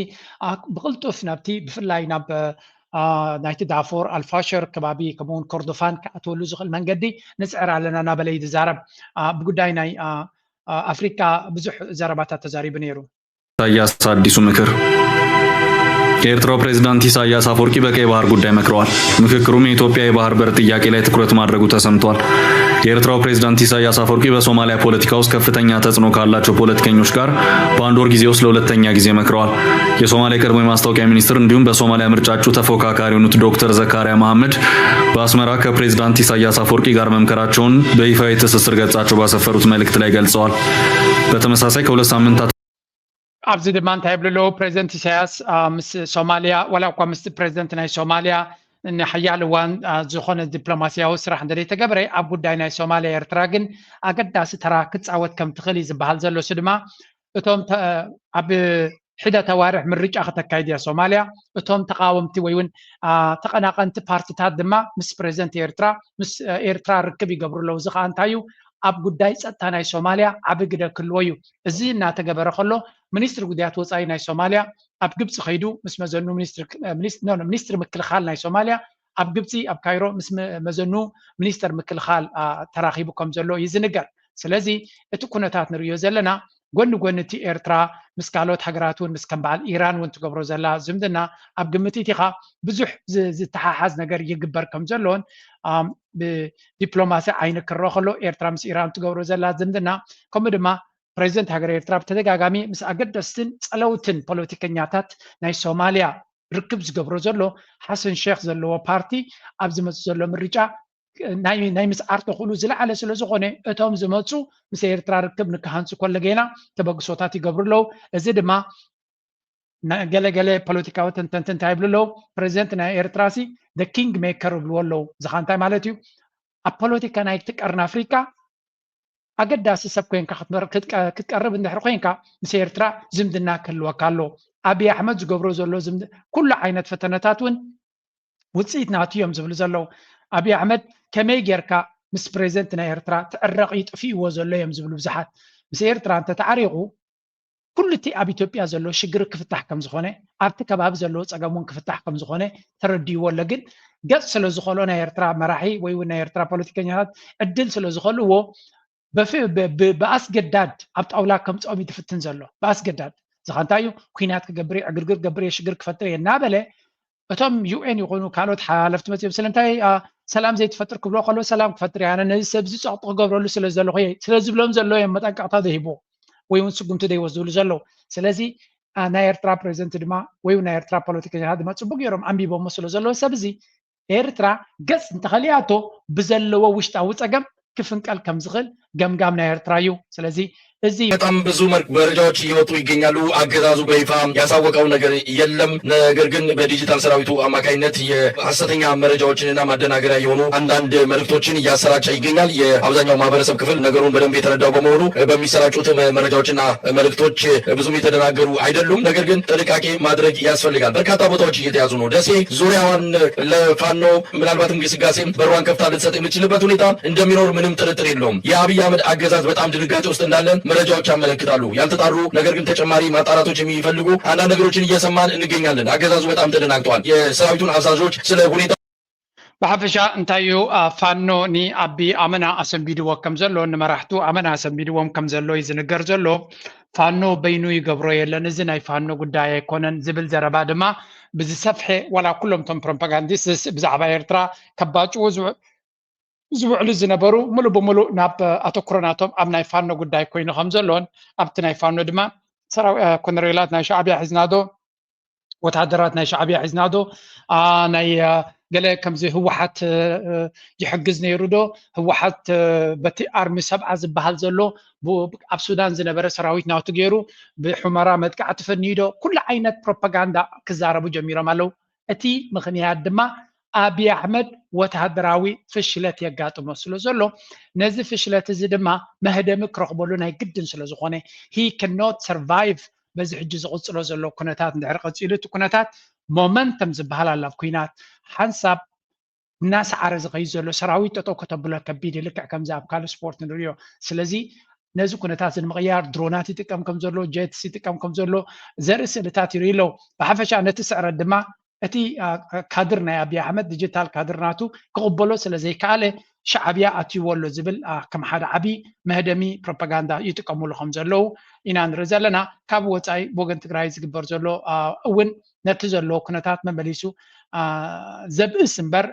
ብቕልጡፍ ናብቲ ብፍላይ ናብ ናይቲ ዳፎር፣ ኣልፋሸር ከባቢ ከምኡውን ኮርዶፋን ክኣትወሉ ዝኽእል መንገዲ ንፅዕር ኣለና እናበለ እዩ ዝዛረብ። ብጉዳይ ናይ ኣፍሪካ ብዙሕ ዘረባታት ተዛሪቡ ነይሩ። ኢሳያስ አዲሱ ምክር። የኤርትራው ፕሬዝዳንት ኢሳያስ አፈወርቂ በቀይ ባህር ጉዳይ መክረዋል። ምክክሩም የኢትዮጵያ የባህር በር ጥያቄ ላይ ትኩረት ማድረጉ ተሰምቷል። የኤርትራው ፕሬዝዳንት ኢሳያስ አፈወርቂ በሶማሊያ ፖለቲካ ውስጥ ከፍተኛ ተጽዕኖ ካላቸው ፖለቲከኞች ጋር በአንድ ወር ጊዜ ውስጥ ለሁለተኛ ጊዜ መክረዋል። የሶማሊያ የቀድሞ የማስታወቂያ ሚኒስትር እንዲሁም በሶማሊያ ምርጫ እጩ ተፎካካሪ የሆኑት ዶክተር ዘካሪያ መሐመድ በአስመራ ከፕሬዝዳንት ኢሳያስ አፈወርቂ ጋር መምከራቸውን በይፋ የትስስር ገጻቸው ባሰፈሩት መልእክት ላይ ገልጸዋል። በተመሳሳይ ከሁለት ሳምንታት ኣብዚ ድማ እንታይ ይብሉ ኣለዉ? ፕሬዚደንት ኢሳያስ ምስ ሶማልያ፣ ዋላ እኳ ምስ ፕሬዚደንት ናይ ሶማልያ ንሓያል እዋን ዝኾነ ዲፕሎማስያዊ ስራሕ እንተዘይተገብረ፣ ኣብ ጉዳይ ናይ ሶማልያ ኤርትራ ግን ኣገዳሲ ተራ ክትፃወት ከም ትኽእል እዩ ዝበሃል ዘሎ። እሱ ድማ እቶም ኣብ ሒደት ኣዋርሕ ምርጫ ከተካይድ እያ ሶማልያ። እቶም ተቃወምቲ ወይ እውን ተቐናቐንቲ ፓርትታት ድማ ምስ ፕሬዚደንት ኤርትራ፣ ምስ ኤርትራ ርክብ ይገብሩ ኣለዉ። እዚ ከዓ እንታይ እዩ? ኣብ ጉዳይ ፀጥታ ናይ ሶማልያ ዓቢ ግደ ክህልዎ እዩ። እዚ እናተገበረ ከሎ ሚኒስትሪ ጉዳያት ወፃኢ ናይ ሶማልያ ኣብ ግብፂ ከይዱ ምስ መዘኑ ሚኒስትሪ ምክልኻል ናይ ሶማልያ ኣብ ግብፂ ኣብ ካይሮ ምስ መዘኑ ሚኒስተር ምክልኻል ተራኺቡ ከም ዘሎ እዩ ዝንገር። ስለዚ እቲ ኩነታት ንርእዮ ዘለና ጎኒ ጎኒ እቲ ኤርትራ ምስ ካልኦት ሃገራት እውን ምስ ከም በዓል ኢራን እውን ትገብሮ ዘላ ዝምድና ኣብ ግምት ኢቲኻ ብዙሕ ዝተሓሓዝ ነገር ይግበር ከም ዘሎን ብዲፕሎማሲ ዓይኒ ክረኦ ከሎ ኤርትራ ምስ ኢራን ትገብሮ ዘላ ዝምድና ከምኡ ድማ ፕሬዚደንት ሃገር ኤርትራ ብተደጋጋሚ ምስ ኣገደስትን ጸለውትን ፖለቲከኛታት ናይ ሶማልያ ርክብ ዝገብሮ ዘሎ ሓሰን ሼክ ዘለዎ ፓርቲ ኣብ ዝመጽእ ዘሎ ምርጫ ናይ ምስዓር ተኽእሉ ዝለዓለ ስለ ዝኾነ እቶም ዝመፁ ምስ ኤርትራ ርክብ ንክሃንፁ ኮለጌና ተበግሶታት ይገብሩ ኣለዉ። እዚ ድማ ገለገለ ፖለቲካዊ ተንተንቲ እንታይ ይብሉ ኣለዉ? ፕሬዚደንት ናይ ኤርትራ ሲ ኪንግ ሜከር ይብልዎ ኣለዉ። እዚ ኸ እንታይ ማለት እዩ? ኣብ ፖለቲካ ናይቲ ቀርኒ ኣፍሪካ ኣገዳሲ ሰብ ኮይንካ ክትቀርብ እንድሕር ኮይንካ ምስ ኤርትራ ዝምድና ክህልወካ ኣለዎ። ኣብይ ኣሕመድ ዝገብሮ ዘሎ ኩሉ ዓይነት ፈተነታት እውን ውፅኢት ናቱ እዮም ዝብሉ ዘለዉ። ኣብይ ኣሕመድ ከመይ ጌርካ ምስ ፕሬዚደንት ናይ ኤርትራ ትዕረቕ እዩ ጥፊእዎ ዘሎ እዮም ዝብሉ ብዙሓት። ምስ ኤርትራ እንተተዓሪቑ ኩሉ እቲ ኣብ ኢትዮጵያ ዘሎ ሽግር ክፍታሕ ከም ዝኾነ ኣብቲ ከባቢ ዘለዎ ፀገም እውን ክፍታሕ ከም ዝኾነ ተረዲእዎ ኣሎ። ግን ገፅ ስለ ዝኸልኦ ናይ ኤርትራ መራሒ ወይ እውን ናይ ኤርትራ ፖለቲከኛታት ዕድል ስለ ዝኸልእዎ ብኣስገዳድ ኣብ ጣውላ ከምፅኦም እዩ ዝፍትን ዘሎ። ብኣስገዳድ እዚ ኸ እንታይ እዩ? ኩናት ክገብር እየ፣ ዕግርግር ክገብር እየ፣ ሽግር ክፈጥር እየ እናበለ እቶም ዩ ኤን ይኹኑ ካልኦት ሓለፍቲ መፅኦም ስለምንታይ ሰላም ዘይትፈጥር ክብሎ ከሎ ሰላም ክፈጥር እየ፣ ኣነ ነዚ ሰብ እዚ ፀቕጢ ክገብረሉ ስለ ዘለኹ እየ ስለ ዝብሎም ዘሎ እዮም መጠንቀቕታ ዘይህብዎ ወይ እውን ስጉምቲ ዘይወስድሉ ዘለዉ። ስለዚ ናይ ኤርትራ ፕሬዚደንት ድማ ወይ ናይ ኤርትራ ፖለቲከኛታት ድማ ፅቡቅ ገይሮም ኣንቢቦሞ ስለ ዘለዉ ሰብ እዚ ኤርትራ ገፅ እንተኸሊኣቶ ብዘለዎ ውሽጣዊ ፀገም ክፍንቀል ከም ዝኽእል ገምጋም ናይ ኤርትራ እዩ። ስለዚ እዚ በጣም ብዙ መረጃዎች እየወጡ ይገኛሉ። አገዛዙ በይፋ ያሳወቀው ነገር የለም። ነገር ግን በዲጂታል ሰራዊቱ አማካኝነት የሐሰተኛ መረጃዎችንና ማደናገሪያ የሆኑ አንዳንድ መልእክቶችን እያሰራጨ ይገኛል። የአብዛኛው ማህበረሰብ ክፍል ነገሩን በደንብ የተረዳው በመሆኑ በሚሰራጩት መረጃዎችና መልእክቶች ብዙም የተደናገሩ አይደሉም። ነገር ግን ጥንቃቄ ማድረግ ያስፈልጋል። በርካታ ቦታዎች እየተያዙ ነው። ደሴ ዙሪያዋን ለፋኖ ምናልባት እንቅስቃሴ በሯን ከፍታ ልትሰጥ የምትችልበት ሁኔታ እንደሚኖር ምንም ጥርጥር የለውም። የአብይ አህመድ አገዛዝ በጣም ድንጋጤ ውስጥ እንዳለ መረጃዎች ያመለክታሉ። ያልተጣሩ ነገር ግን ተጨማሪ ማጣራቶች የሚፈልጉ አንዳንድ ነገሮችን እየሰማን እንገኛለን። አገዛዙ በጣም ተደናግጧል። የሰራዊቱን አዛዦች ስለ ሁኔታ ብሓፈሻ እንታይ እዩ ፋኖ ንኣቢ ኣመና ኣሰንቢድዎ ከም ዘሎ ንመራሕቱ ኣመና ኣሰንቢድዎም ከም ዘሎ እዩ ዝንገር ዘሎ። ፋኖ በይኑ ይገብሮ የለን፣ እዚ ናይ ፋኖ ጉዳይ ኣይኮነን ዝብል ዘረባ ድማ ብዝሰፍሐ ዋላ ኩሎም ቶም ፕሮፓጋንዲስትስ ብዛዕባ ኤርትራ ከባጭዉ ዝውዕሉ ዝነበሩ ሙሉእ ብሙሉእ ናብ ኣተኩሮ ናቶም ኣብ ናይ ፋኖ ጉዳይ ኮይኑ ከም ዘሎን ኣብቲ ናይ ፋኖ ድማ ኮነሬላት ናይ ሻዕብያ ሒዝናዶ ወታደራት ናይ ሻዕብያ ሒዝናዶ ናይ ገለ ከምዚ ህወሓት ይሕግዝ ነይሩ ዶ ህወሓት በቲ ኣርሚ ሰብዓ ዝበሃል ዘሎ ኣብ ሱዳን ዝነበረ ሰራዊት ናቱ ገይሩ ብሑመራ መጥቃዕቲ ፈንዩ ዶ ኩሉ ዓይነት ፕሮፓጋንዳ ክዛረቡ ጀሚሮም ኣለዉ። እቲ ምኽንያት ድማ ኣብይ ኣሕመድ ወታደራዊ ፍሽለት የጋጥሞ ስለ ዘሎ ነዚ ፍሽለት እዚ ድማ መህደሚ ክረኽበሉ ናይ ግድን ስለ ዝኾነ he cannot survive በዚ ሕጂ ዝቕፅሎ ዘሎ ኩነታት እንድሕር ቀፂሉ እቲ ኩነታት momentum ዝበሃል ኣሎ ኣብ ኩናት ሓንሳብ እናሰዓረ ዝኸይድ ዘሎ ሰራዊት ጠጠው ከተብሎ ከቢድ እዩ። ልክዕ ከምዚ ኣብ ካልእ ስፖርት ንሪኦ። ስለዚ ነዚ ኩነታት እዚ ንምቕያር ድሮናት ይጥቀም ከም ዘሎ፣ ጀትስ ይጥቀም ከም ዘሎ ዘርኢ ስእልታት ይርእዩ ኣለዉ። ብሓፈሻ ነቲ ስዕረት ድማ እቲ ካድር ናይ ኣብይ ኣሕመድ ዲጂታል ካድር ናቱ ክቕበሎ ስለ ዘይከኣለ ሻዕብያ ኣትይዎ ኣሎ ዝብል ከም ሓደ ዓብዪ መህደሚ ፕሮፓጋንዳ ይጥቀምሉ ከም ዘለዉ ኢና ንርኢ ዘለና። ካብ ወፃኢ ብወገን ትግራይ ዝግበር ዘሎ እውን ነቲ ዘሎ ኩነታት መመሊሱ ዘብእስ እምበር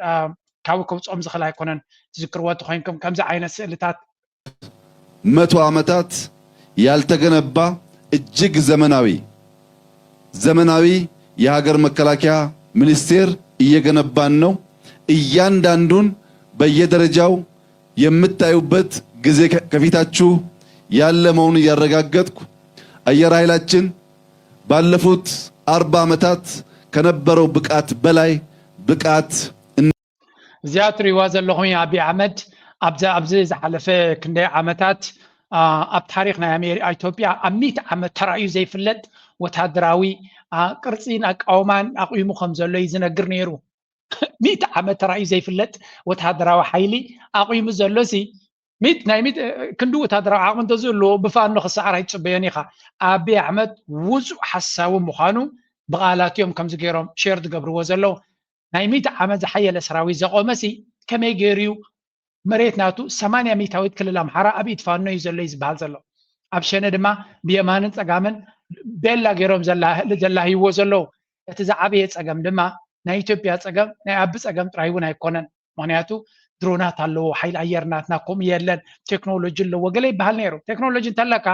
ካብ ከውፅኦም ዝኽእል ኣይኮነን። ትዝክርዎ እንተኮይንኩም ከምዚ ዓይነት ስእልታት መቶ ዓመታት ያልተገነባ እጅግ ዘመናዊ ዘመናዊ የሀገር መከላከያ ሚኒስቴር እየገነባን ነው። እያንዳንዱን በየደረጃው የምታዩበት ጊዜ ከፊታችሁ ያለ መሆኑን እያረጋገጥኩ አየር ኃይላችን ባለፉት ኣርባ ዓመታት ከነበረው ብቃት በላይ ብቃት እዚኣ ትሪእዋ ዘለኹም ኣብይ ኣሕመድ ኣብዚ ኣብዚ ዝሓለፈ ክንደይ ዓመታት ኣብ ታሪክ ናይ ኣሜሪ ኢትዮጵያ ኣብ ሚእቲ ዓመት ተራእዩ ዘይፍለጥ ወታደራዊ ቅርፂን ኣቃውማን ኣቑሙ ከም ዘሎ እዩ ዝነግር ነይሩ። ሚእቲ ዓመት ተራእዩ ዘይፍለጥ ወታደራዊ ሓይሊ ኣቑሙ ዘሎ ሲ ሚት ናይ ሚት ክንዲ ወታደራዊ ዓቕሚ እንተዝህልዎ ብፋኖ ክሰዓር ኣይትፅበዮን ኢኻ። ኣብይ ኣሕመድ ውፁእ ሓሳዊ ምዃኑ ብቓላት እዮም ከምዚ ገይሮም ሸር ዝገብርዎ ዘለዉ። ናይ ሚእቲ ዓመት ዝሓየለ ሰራዊት ዘቆመ ሲ ከመይ ገይሩ እዩ መሬት ናቱ ሰማንያ ሚእታዊት ክልል ኣምሓራ ኣብ ኢድ ፋኖ እዩ ዘሎ እዩ ዝበሃል ዘሎ። ኣብ ሸነ ድማ ብየማንን ፀጋምን ቤላ ገይሮም ዘላህይዎ ዘለዉ። እቲ ዝዓበየ ፀገም ድማ ናይ ኢትዮጵያ ፀገም ናይ ኣቢ ፀገም ጥራይ እውን ኣይኮነን። ምክንያቱ ድሮናት ኣለዎ፣ ሓይሊ ኣየር ናትና ከምኡ የለን፣ ቴክኖሎጂ ኣለዎ ገለ ይበሃል ነይሩ። ቴክኖሎጂ እንተለካ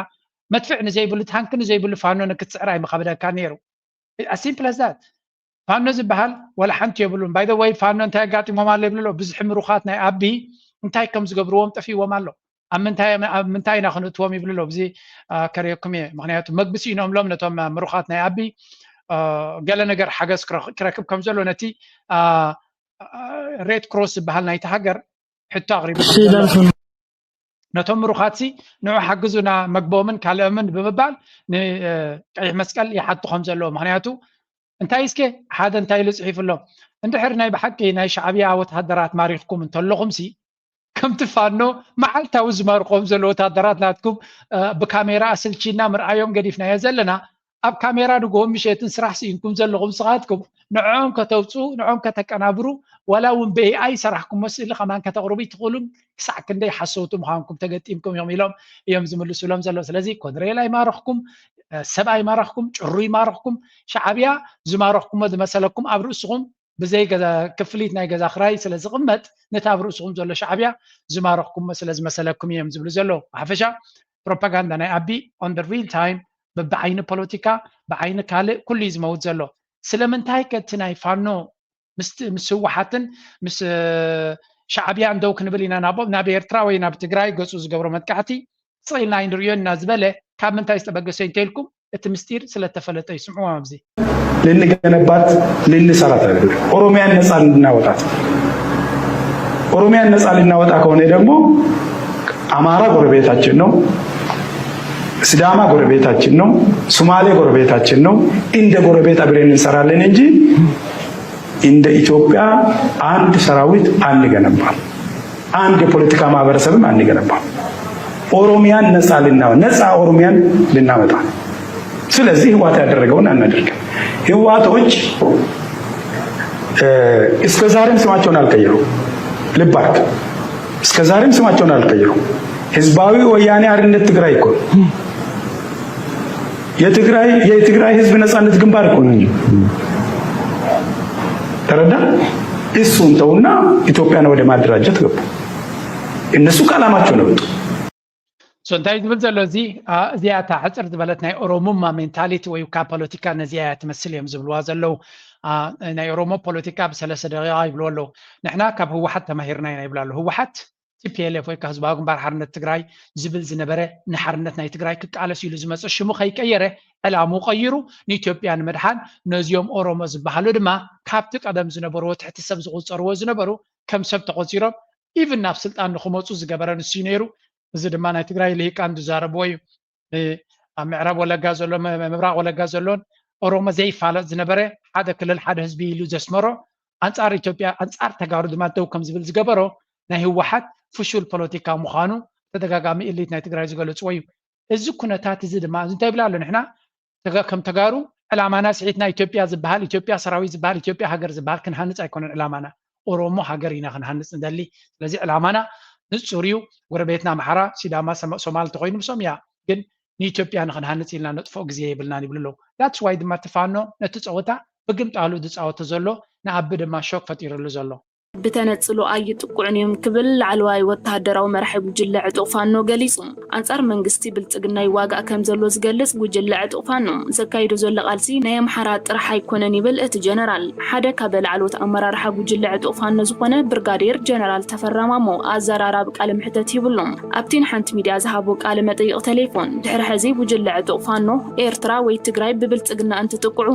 መድፍዕ ንዘይብሉ ታንክ ንዘይብሉ ፋኖ ንክትስዕር ኣይምኸብደካ ነይሩ። As simple as that። ፋኖ ዝበሃል ወላ ሓንቲ የብሉን። By the way ፋኖ እንታይ ኣጋጢሞም ኣሎ ይብሉ ኣለዉ። ብዝሒ ምሩኻት ናይ ኣቢ እንታይ ከም ዝገብርዎም ጠፊዎም ኣሎ። ኣብ ምንታይ ኣብ ምንታይ ኢና ክንእትዎም ይብሉ ኣለዉ። ብዚ ከርእየኩም እየ። ምክንያቱ መግቢ ስኢኖምሎም ነቶም ምሩኻት ናይ ኣቢ ገለ ነገር ሓገዝ ክረክብ ከም ዘሎ ነቲ ሬድ ክሮስ ዝበሃል ናይቲ ሃገር ሕቶ ኣቕሪቡ ነቶም ምሩኻትሲ ንዑ ሓግዙና መግቦምን ካልኦምን ብምባል ንቀይሕ መስቀል ይሓቱ ከም ዘለዉ። ምክንያቱ እንታይ እስከ ሓደ እንታይ ኢሉ ፅሒፉ ኣሎ። እንድሕር ናይ ብሓቂ ናይ ሻዕብያ ወተሃደራት ማሪኽኩም እንተለኹም ሲ ከምቲ ፋኖ መዓልታዊ ዝማርኾም ዘሎ ወታደራት ናትኩም ብካሜራ ኣስልቺና ምርኣዮም ገዲፍናዮ ዘለና ኣብ ካሜራ ንግሆን ምሸትን ስራሕ ስኢንኩም ዘለኹም ስኻትኩም ንዕኦም ከተውፅኡ ንዕኦም ከተቀናብሩ ዋላ እውን ብኤኣይ ሰራሕኩሞ ስእሊ ከማን ከተቅርቡ ይትኽእሉን ክሳዕ ክንደይ ሓሰውቲ ምዃንኩም ተገጢምኩም እዮም ኢሎም እዮም ዝምልሱሎም ዘሎ። ስለዚ ኮድሬል ኣይማረኽኩም፣ ሰብ ኣይማረኽኩም፣ ጭሩ ይማረኽኩም። ሻዕብያ ዝማረኽኩሞ ዝመሰለኩም ኣብ ርእስኹም ብዘይ ክፍሊት ናይ ገዛ ክራይ ስለ ዝቕመጥ ነቲ ኣብ ርእስኹም ዘሎ ሻዕብያ ዝማረኽኩሞ ስለ ዝመሰለኩም እዮም ዝብሉ ዘለዉ። ብሓፈሻ ፕሮፓጋንዳ ናይ ኣቢ on the real time በብዓይኒ ፖለቲካ ብዓይኒ ካልእ ኩሉ እዩ ዝመውት ዘሎ። ስለምንታይ ከ እቲ ናይ ፋኖ ምስ ህወሓትን ምስ ሻዕብያን ደው ክንብል ኢና ናቦም ናብ ኤርትራ ወይ ናብ ትግራይ ገፁ ዝገብሮ መጥቃዕቲ ስቕ ኢልና ኣይንርእዮን ኢና ዝበለ ካብ ምንታይ ዝተበገሰ እንተኢልኩም እቲ ምስጢር ስለተፈለጠ ይስምዑ ኣብዚ ልንገነባት ልንሰራት አይደለም። ኦሮሚያን ነፃ ልናወጣት ኦሮሚያን ነፃ ልናወጣ ከሆነ ደግሞ አማራ ጎረቤታችን ነው፣ ሲዳማ ጎረቤታችን ነው፣ ሶማሌ ጎረቤታችን ነው። እንደ ጎረቤት አብረን እንሰራለን እንጂ እንደ ኢትዮጵያ አንድ ሰራዊት አንገነባም፣ አንድ የፖለቲካ ማህበረሰብም አንገነባም። ኦሮሚያን ነፃ ልናወ ነፃ ኦሮሚያን ልናመጣ። ስለዚህ ህወሓት ያደረገውን አናደርግም። ህወሓቶች እስከ ዛሬም ስማቸውን አልቀየሩ። ልብ አድርግ፣ እስከ ዛሬም ስማቸውን አልቀየሩ። ህዝባዊ ወያኔ ሓርነት ትግራይ እኮ የትግራይ የትግራይ ህዝብ ነፃነት ግንባር እኮ ነው። ተረዳ? እሱን ተውና ኢትዮጵያን ወደ ማደራጀት ገቡ። እነሱ ከዓላማቸው ነው የወጡ። እንታይ ዝብል ዘሎ እዚ እዚኣ እታ ሕፅር ዝበለት ናይ ኦሮሙማ ሜንታሊቲ ወይ ካብ ፖለቲካ ነዚኣ እያ ትመስል እዮም ዝብልዋ ዘለዉ። ናይ ኦሮሞ ፖለቲካ ብሰለስተ ደቂቃ ይብልዎ ኣለዉ። ንሕና ካብ ህወሓት ተማሂርና ኢና ይብሉ ኣለዉ። ህወሓት ቲፒኤልኤፍ ወይ ከዓ ህዝባዊ ግንባር ሓርነት ትግራይ ዝብል ዝነበረ ንሓርነት ናይ ትግራይ ክቃለስ ኢሉ ዝመፀ ሽሙ ከይቀየረ ዕላሙ ቀይሩ ንኢትዮጵያ ንምድሓን ነዚኦም ኦሮሞ ዝበሃሉ ድማ ካብቲ ቀደም ዝነበርዎ ትሕቲ ሰብ ዝቁፀርዎ ዝነበሩ ከም ሰብ ተቆፂሮም ኢቭን ናብ ስልጣን ንክመፁ ዝገበረ ንሱ ነይሩ። እዚ ድማ ናይ ትግራይ ልሂቃን ዝዛረብዎ እዩ። ኣብ ምዕራብ ወለጋ ዘሎ ምብራቅ ወለጋ ዘሎን ኦሮሞ ዘይፋለጥ ዝነበረ ሓደ ክልል ሓደ ህዝቢ ኢሉ ዘስመሮ ኣንፃር ኢትዮጵያ ኣንፃር ተጋሩ ድማ ደው ከም ዝብል ዝገበሮ ናይ ህወሓት ፍሹል ፖለቲካ ምዃኑ ተደጋጋሚ እሊት ናይ ትግራይ ዝገለፅዎ እዩ። እዚ ኩነታት እዚ ድማ እዚ እንታይ ይብል ኣሎ ንሕና ከም ተጋሩ ዕላማና ስዒትና ኢትዮጵያ ዝበሃል ኢትዮጵያ ሰራዊት ዝበሃል ኢትዮጵያ ሃገር ዝበሃል ክንሃንፅ ኣይኮነን ዕላማና። ኦሮሞ ሃገር ኢና ክንሃንፅ ንደሊ። ስለዚ ዕላማና ንፁር እዩ። ጎረቤትና ኣምሓራ፣ ሲዳማ፣ ሶማል እንተኮይኑ ምሶም እያ ግን ንኢትዮጵያ ንክንሃንፅ ኢልና ነጥፍኦ ግዜ የብልናን ይብሉ ኣለዉ። That's why ድማ እቲ ፋኖ ነቲ ፀወታ ብግምጣሉ ዝፃወቶ ዘሎ ንኣቢ ድማ ሾክ ፈጢርሉ ዘሎ። ብተነጽሎ ኣይጥቅዑን እዮም ክብል ላዕለዋይ ወተሃደራዊ መራሒ ጉጅለ ዕጡቕ ፋኖ ገሊጹ። ኣንጻር መንግስቲ ብልጽግና ይዋጋእ ከም ዘሎ ዝገልጽ ጉጅለ ዕጡቕ ፋኖ፣ ዘካይዶ ዘሎ ቃልሲ ናይ ኣምሓራ ጥራሕ ኣይኮነን ይብል እቲ ጀነራል። ሓደ ካብ ላዕለዎት ኣመራርሓ ጉጅለ ዕጡቕ ፋኖ ዝኾነ ብርጋዴር ጀነራል ተፈራ ማሞ ኣዘራራቢ ቃለ መሕተት ሂብሎም። ኣብቲ ንሓንቲ ሚድያ ዝሃቦ ቃለ መጠይቕ ቴሌፎን፣ ድሕሪ ሕዚ ጉጅለ ዕጡቕ ፋኖ ኤርትራ ወይ ትግራይ ብብልጽግና እንትጥቅዑ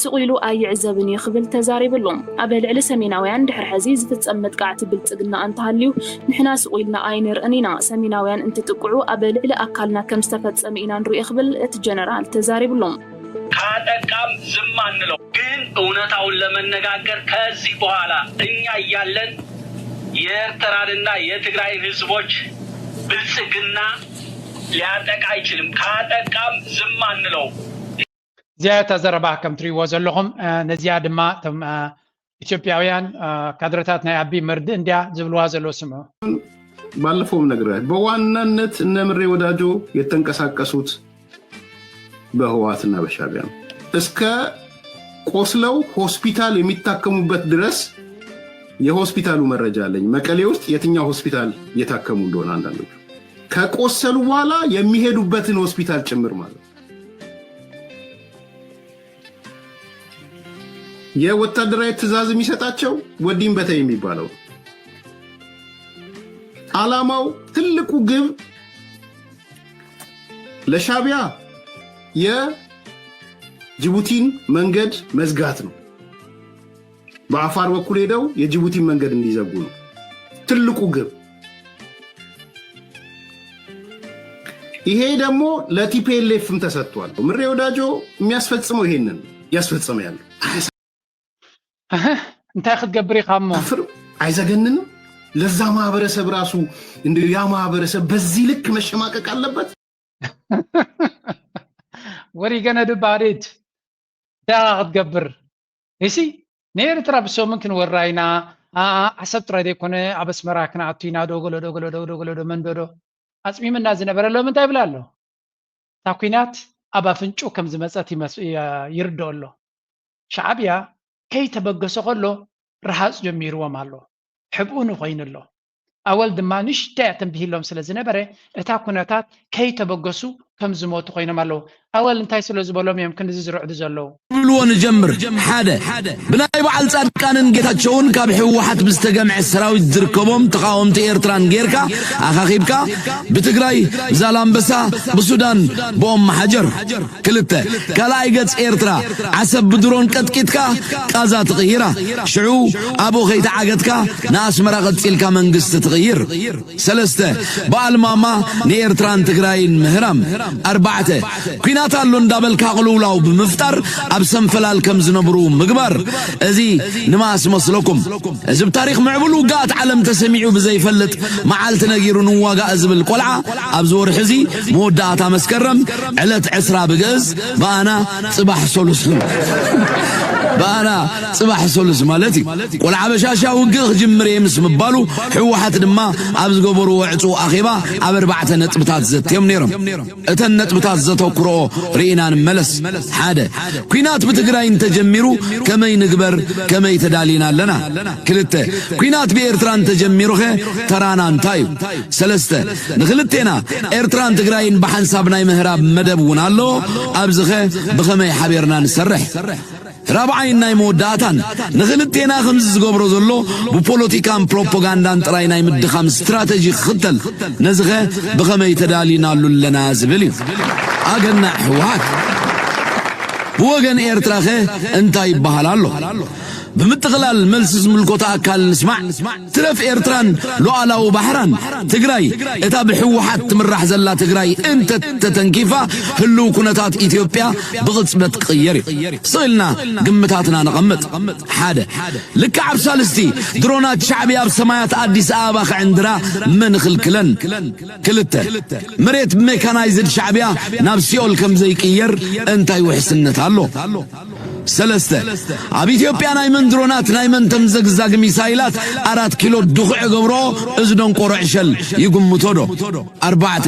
ስቕ ኢሉ ኣይዕዘብን እዩ ክብል ተዛሪብሎም። ኣብ ልዕሊ ሰሜናውያን ድሕሪ ሕዚ ዝፍጸም መጥቃዕቲ ብልጽግና እንተሃልዩ ንሕና ስቕ ኢልና ኣይንርእን ኢና። ሰሜናውያን እንትጥቅዑ ኣብ ልዕሊ ኣካልና ከም ዝተፈጸመ ኢና ንርእዮ ክብል እቲ ጀነራል ተዛሪብሎም። ካጠቃም ዝም አንለው። ግን እውነታውን ለመነጋገር ከዚህ በኋላ እኛ እያለን የኤርትራንና የትግራይን ህዝቦች ብልጽግና ሊያጠቃ አይችልም። ካጠቃም ዝም አንለው። እዚኣ እታ ዘረባ ከም ትሪእዎ ዘለኹም ነዚኣ ድማ እቶም ኢትዮጵያውያን ካድረታት ናይ ኣቢ መርድእ እንዲያ ዝብልዋ ዘለዉ ስምዑ። ባለፈውም ነግሬያለሁ። በዋናነት እነ ምሬ ወዳጆ የተንቀሳቀሱት በህወሓትና በሻቢያ ነው። እስከ ቆስለው ሆስፒታል የሚታከሙበት ድረስ የሆስፒታሉ መረጃ አለኝ። መቀሌ ውስጥ የትኛው ሆስፒታል እየታከሙ እንደሆነ አንዳንዶቹ ከቆሰሉ በኋላ የሚሄዱበትን ሆስፒታል ጭምር ማለት ነው። የወታደራዊ ትእዛዝ የሚሰጣቸው ወዲን በተ የሚባለው አላማው ትልቁ ግብ ለሻቢያ የጅቡቲን መንገድ መዝጋት ነው። በአፋር በኩል ሄደው የጅቡቲን መንገድ እንዲዘጉ ነው ትልቁ ግብ። ይሄ ደግሞ ለቲፒኤልኤፍም ተሰጥቷል። ምሬ ወዳጆ የሚያስፈጽመው ይሄንን እያስፈጸመ ያለው እንታይ ክትገብር ኢኻ እሞ? አፍር አይዘገንንም? ለዛ ማህበረሰብ ራሱ እንደ ያ ማህበረሰብ በዚህ ልክ መሸማቀቅ አለበት? ወሪገነ ድባሪት ዳኻ ክትገብር እሲ ንኤርትራ ብሰሙን ክንወራ ኢና። ዓሰብ ጥራይ ዘይኮነ ኣብ ኣስመራ ክንኣቱ ኢና። ዶገሎ ዶገሎ ዶገሎ ዶገሎ ዶ መንዶዶ ኣጽሚምና ዝነበረ ሎም እንታይ ይብል ኣሎ? እታ ኲናት ኣብ ኣፍንጭኡ ከም ዝመጸት ይርድኦ ኣሎ። ሻዕብያ ከይተበገሰ ከሎ ረሃጽ ጀሚርዎም ኣሎ። ሕብኡ ንኾይኑ ኣሎ። ኣወል ድማ ንእሽተይ ኣተንቢሂሎም ስለ ዝነበረ እታ ኩነታት ከይተበገሱ ከም ዝሞቱ ኮይኖም ኣለዉ። ኣወል እንታይ ስለ ዝበሎም እዮም ክንድዚ ዝርዕዱ ዘለዉ? ክብልዎ ንጀምር። ሓደ፣ ብናይ በዓል ጻድቃንን ጌታቸውን ካብ ህወሓት ብዝተገምዐ ሰራዊት ዝርከቦም ተቓወምቲ ኤርትራን ጌርካ ኣኻኺብካ ብትግራይ ብዛላምበሳ ብሱዳን ብኦም መሓጀር። ክልተ፣ ካልኣይ ገጽ ኤርትራ ዓሰብ ብድሮን ቀጥቂጥካ ቃዛ ትቕይራ። ሽዑ ኣብኡ ከይተዓገትካ ንኣስመራ ቀጺልካ መንግስቲ ትቕይር። ሰለስተ፣ በዓል ማማ ንኤርትራን ትግራይን ምህራም። ኣርባዕተ፣ ኲናት ኣሎ እንዳበልካ ቅልውላው ብምፍጣር ኣብ ሰንፈላል ከም ዝነብሩ ምግባር። እዚ ንመኣስ መስለኩም? እዚ ብታሪኽ ምዕቡል ውግኣት ዓለም ተሰሚዑ ብዘይፈልጥ መዓልቲ ነጊሩ ንዋጋእ ዝብል ቆልዓ ኣብዚ ወርሒ እዚ መወዳእታ መስከረም ዕለት ዕስራ ብግእዝ ብኣና ጽባሕ ሰሉስ ብኣና ጽባሕ ሰሉስ ማለት እዩ። ቆልዓ በሻሻ ውግእ ክጅምር እየ ምስ ምባሉ ህወሓት ድማ ኣብ ዝገበርዎ ዕጹው ኣኼባ ኣብ ኣርባዕተ ነጥብታት ዘትዮም ነይሮም። እተን ነጥብታት ዘተኩርኦ ርኢና ንመለስ። ሓደ፣ ኲናት ብትግራይ እንተጀሚሩ ከመይ ንግበር፣ ከመይ ተዳሊና ኣለና? ክልተ፣ ኲናት ብኤርትራ እንተጀሚሩኸ ተራና እንታይ እዩ? ሰለስተ፣ ንኽልቴና ኤርትራን ትግራይን ብሓንሳብ ናይ ምህራብ መደብ እውን ኣሎ። ኣብዚኸ ብኸመይ ሓቢርና ንሰርሕ? ራብዓይን ናይ መወዳእታን፣ ንኽልቴና ከምዚ ዝገብሮ ዘሎ ብፖለቲካን ፕሮፓጋንዳን ጥራይ ናይ ምድኻም ስትራተጂ ክኽተል፣ ነዚኸ ብኸመይ ተዳሊናሉ ኣለና ዝብል እዩ። ኣገናዕ ህወሓት ብወገን ኤርትራኸ እንታይ ይበሃል ኣሎ? ብምጥቕላል መልሲ ዝምልከቶ ኣካል ንስማዕ። ትረፍ ኤርትራን ሉዓላዊ ባሕራን፣ ትግራይ እታ ብህወሓት ትምራሕ ዘላ ትግራይ እንተተተንኪፋ ህልው ኩነታት ኢትዮጵያ ብቕጽበት ክቕየር እዩ። ስቕ ኢልና ግምታትና ነቐምጥ። ሓደ፣ ልክዕ ኣብ ሳልስቲ ድሮናት ሻዕብያ ኣብ ሰማያት ኣዲስ ኣበባ ክዕንድራ መን ይኽልክለን? ክልተ፣ መሬት ብሜካናይዝድ ሻዕብያ ናብ ሲኦል ከም ዘይቅየር እንታይ ውሕስነት ኣሎ? ሰለስተ፣ ኣብ ኢትዮጵያ ናይ መን ድሮናት ናይ መን ተምዘግዛግ ሚሳይላት ኣራት ኪሎ ድኹዕ ገብሮ፣ እዚ ደንቆሮ ዕሸል ይግምቶ ዶ? ኣርባዕተ፣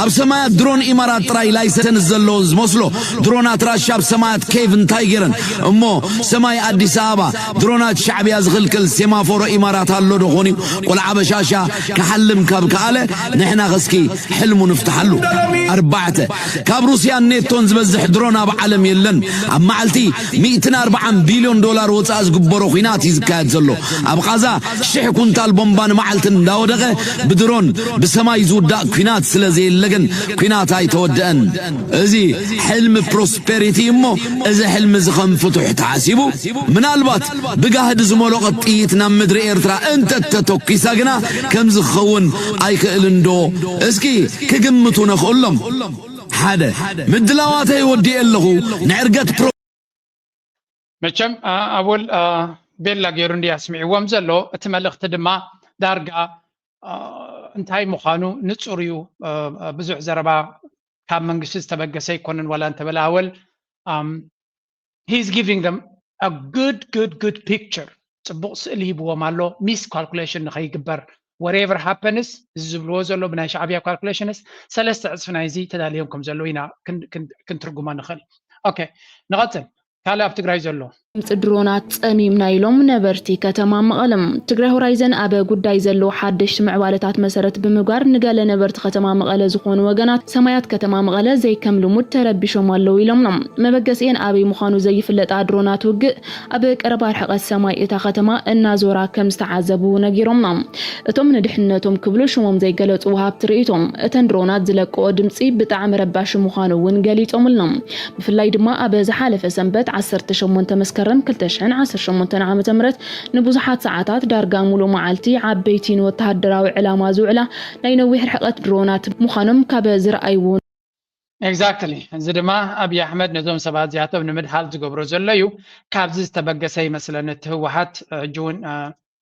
ኣብ ሰማያት ድሮን ኢማራት ጥራይ ላይሰንስ ዘለዎ ዝመስሎ ድሮናት ራሻ ኣብ ሰማያት ኬቭ እንታይ ገይረን እሞ ሰማይ ኣዲስ ኣበባ ድሮናት ሻዕብያ ዝኽልክል ሴማፎሮ ኢማራት ኣሎ ዶ ኾን እዩ? ቆልዓ በሻሻ ክሓልም ካብ ከኣለ ንሕና ኸስኪ ሕልሙ ንፍትሓሉ። ኣርባዕተ፣ ካብ ሩስያን ኔቶን ዝበዝሕ ድሮን ኣብ ዓለም የለን። ኣብ መዓልቲ ሚእትን ኣርባዓን ቢልዮን ዶላር ወፃእ ዝግበሮ ኲናት እዩ ዝካየድ ዘሎ። ኣብ ቓዛ ሽሕ ኩንታል ቦምባ ንመዓልቲ እንዳወደቐ ብድሮን ብሰማይ ዝውዳእ ኲናት ስለ ዘየለ ግን ኲናት ኣይተወደአን። እዚ ሕልሚ ፕሮስፔሪቲ እሞ እዚ ሕልሚ እዚ ከም ፍቱሕ ተሓሲቡ ምናልባት ብጋህዲ ዝመለቐት ጥይት ናብ ምድሪ ኤርትራ እንተተተኲሳ ግና ከምዚ ክኸውን ኣይክእልን ዶ? እስኪ ክግምቱ ነኽእሎም። ሓደ፣ ምድላዋተይ ወዲኤ ኣለኹ ንዕርገት ፕሮ- መቸም ኣወል ቤላ ገይሩ እንዲ ኣስሚዕዎም ዘሎ እቲ መልእኽቲ ድማ ዳርጋ እንታይ ምዃኑ ንጹር እዩ። ብዙሕ ዘረባ ካብ መንግስቲ ዝተበገሰ ኣይኮነን ዋላ እንተበለ ኣወል he is giving them a good good good picture። ጽቡቕ ስእሊ ሂብዎም ኣሎ። ሚስ ካልኩሌሽን ንኸይግበር whatever happens እዚ ዝብልዎ ዘሎ ብናይ ሻዕብያ ካልኩሌሽንስ ሰለስተ ዕፅፊ ናይዚ ተዳልዮም ከም ዘለዉ ኢና ክንትርጉሞ ንኽእል። ኦኬ፣ ንቐፅል። ካልእ ኣብ ትግራይ ዘሎ ድምፂ ድሮናት ፀሚምና ኢሎም ነበርቲ ከተማ መቐለ። ትግራይ ሆራይዘን ኣብ ጉዳይ ዘለዉ ሓደሽቲ ምዕባለታት መሰረት ብምግባር ንገለ ነበርቲ ከተማ መቐለ ዝኾኑ ወገናት ሰማያት ከተማ መቐለ ዘይከም ልሙድ ተረቢሾም ኣለዉ ኢሎምና። መበገሲኤን ኣበይ ምዃኑ ዘይፍለጣ ድሮናት ውግእ ኣብ ቀረባ ርሕቀት ሰማይ እታ ከተማ እናዞራ ከም ዝተዓዘቡ ነጊሮምና። እቶም ንድሕንነቶም ክብሉ ሽሞም ዘይገለፁ ወሃብቲ ርእይቶ እተን ድሮናት ዝለቅኦ ድምፂ ብጣዕሚ ረባሺ ምዃኑ እውን ገሊፆምልና። ብፍላይ ድማ ኣብ ዝሓለፈ ሰንበት ዓሰርተ ሸሞንተ መስከረም ክልተ ሽሕን ዓሰርተ ሸሞንተን ዓመተ ምህረት ንብዙሓት ሰዓታት ዳርጋ ሙሉእ መዓልቲ ዓበይቲ ንወተሃደራዊ ዕላማ ዝውዕላ ናይ ነዊሕ ርሕቀት ድሮናት ምዃኖም ካብ ዝረኣይዎ Exactly። እዚ ድማ ኣብይ ኣሕመድ ነዞም ሰባት እዚኣቶም ንምድሃል ዝገብሮ ዘሎ እዩ። ካብዚ ዝተበገሰ ይመስለኒ እቲ ህወሓት ሕጂ እውን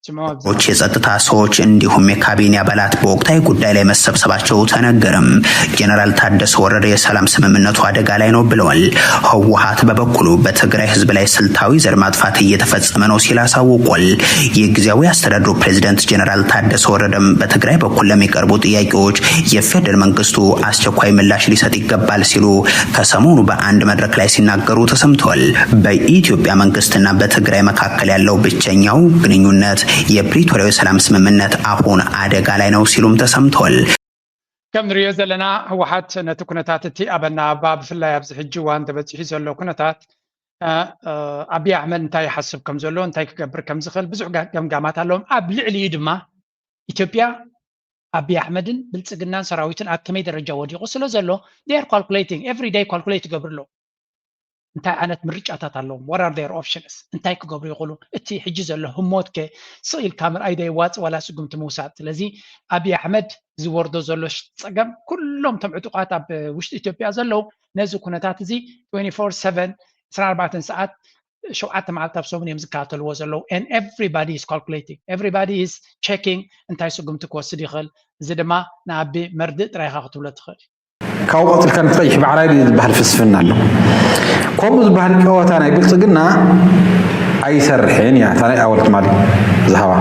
ስምዖ ዎች የጸጥታ ሰዎች እንዲሁም የካቢኔ አባላት በወቅታዊ ጉዳይ ላይ መሰብሰባቸው ተነገረም። ጀነራል ታደሰ ወረደ የሰላም ስምምነቱ አደጋ ላይ ነው ብለዋል። ህወሓት በበኩሉ በትግራይ ህዝብ ላይ ስልታዊ ዘር ማጥፋት እየተፈጸመ ነው ሲል አሳውቋል። የጊዜያዊ አስተዳደሩ ፕሬዚደንት ጀነራል ታደሰ ወረደም በትግራይ በኩል ለሚቀርቡ ጥያቄዎች የፌደራል መንግስቱ አስቸኳይ ምላሽ ሊሰጥ ይገባል ሲሉ ከሰሞኑ በአንድ መድረክ ላይ ሲናገሩ ተሰምተዋል። በኢትዮጵያ መንግስትና በትግራይ መካከል ያለው ብቸኛው ግንኙነት የፕሪቶሪያው የሰላም ስምምነት አሁን አደጋ ላይ ነው ሲሉም ተሰምተዋል። ከም ንሪኦ ዘለና ህወሓት ነቲ ኩነታት እቲ ኣብ ኣናባባ ብፍላይ ኣብዚ ሕጂ እዋን ተበፂሑ ዘሎ ኩነታት ኣብይ ኣሕመድ እንታይ ይሓስብ ከም ዘሎ እንታይ ክገብር ከም ዝኽእል ብዙሕ ገምጋማት ኣለዎም። ኣብ ልዕሊኡ ድማ ኢትዮጵያ ኣብይ ኣሕመድን ብልፅግናን ሰራዊትን ኣብ ከመይ ደረጃ ወዲቑ ስለ ዘሎ they are calculating every day calculate ይገብሩ ኣለዉ። እንታይ ዓይነት ምርጫታት ኣለዎም? What are their options? እንታይ ክገብሩ ይኽእሉ? እቲ ሕጂ ዘሎ ህሞት ከ ስቕ ኢልካ ምርኣይ ዶ የዋፅእ ዋላ ስጉምቲ ምውሳድ? ስለዚ ኣብይ ኣሕመድ ዝወርዶ ዘሎ ጸገም ኩሎም እቶም ዕጡቓት ኣብ ውሽጢ ኢትዮጵያ ዘለዉ ነዚ ኩነታት እዚ twenty-four seven ዕስራን ኣርባዕተን ሰዓት ሸውዓተ መዓልቲ ኣብ ሰሙን እዮም ዝከታተልዎ ዘለዉ and everybody is calculating everybody is checking እንታይ ስጉምቲ ክወስድ ይኽእል። እዚ ድማ ንኣቢ መርድእ ጥራይ ኢኻ ክትብሎ ትኽእል። ካብኡ ቀፂልካ ንትቐይሕ ባዕራይ ድዩ ዝበሃል ፍልስፍና ኣሎ። ከምኡ ዝበሃል ጨዋታ ናይ ብልፅግና ኣይሰርሕን እያ እታ ናይ ኣወል ትማሊ ዝሃባ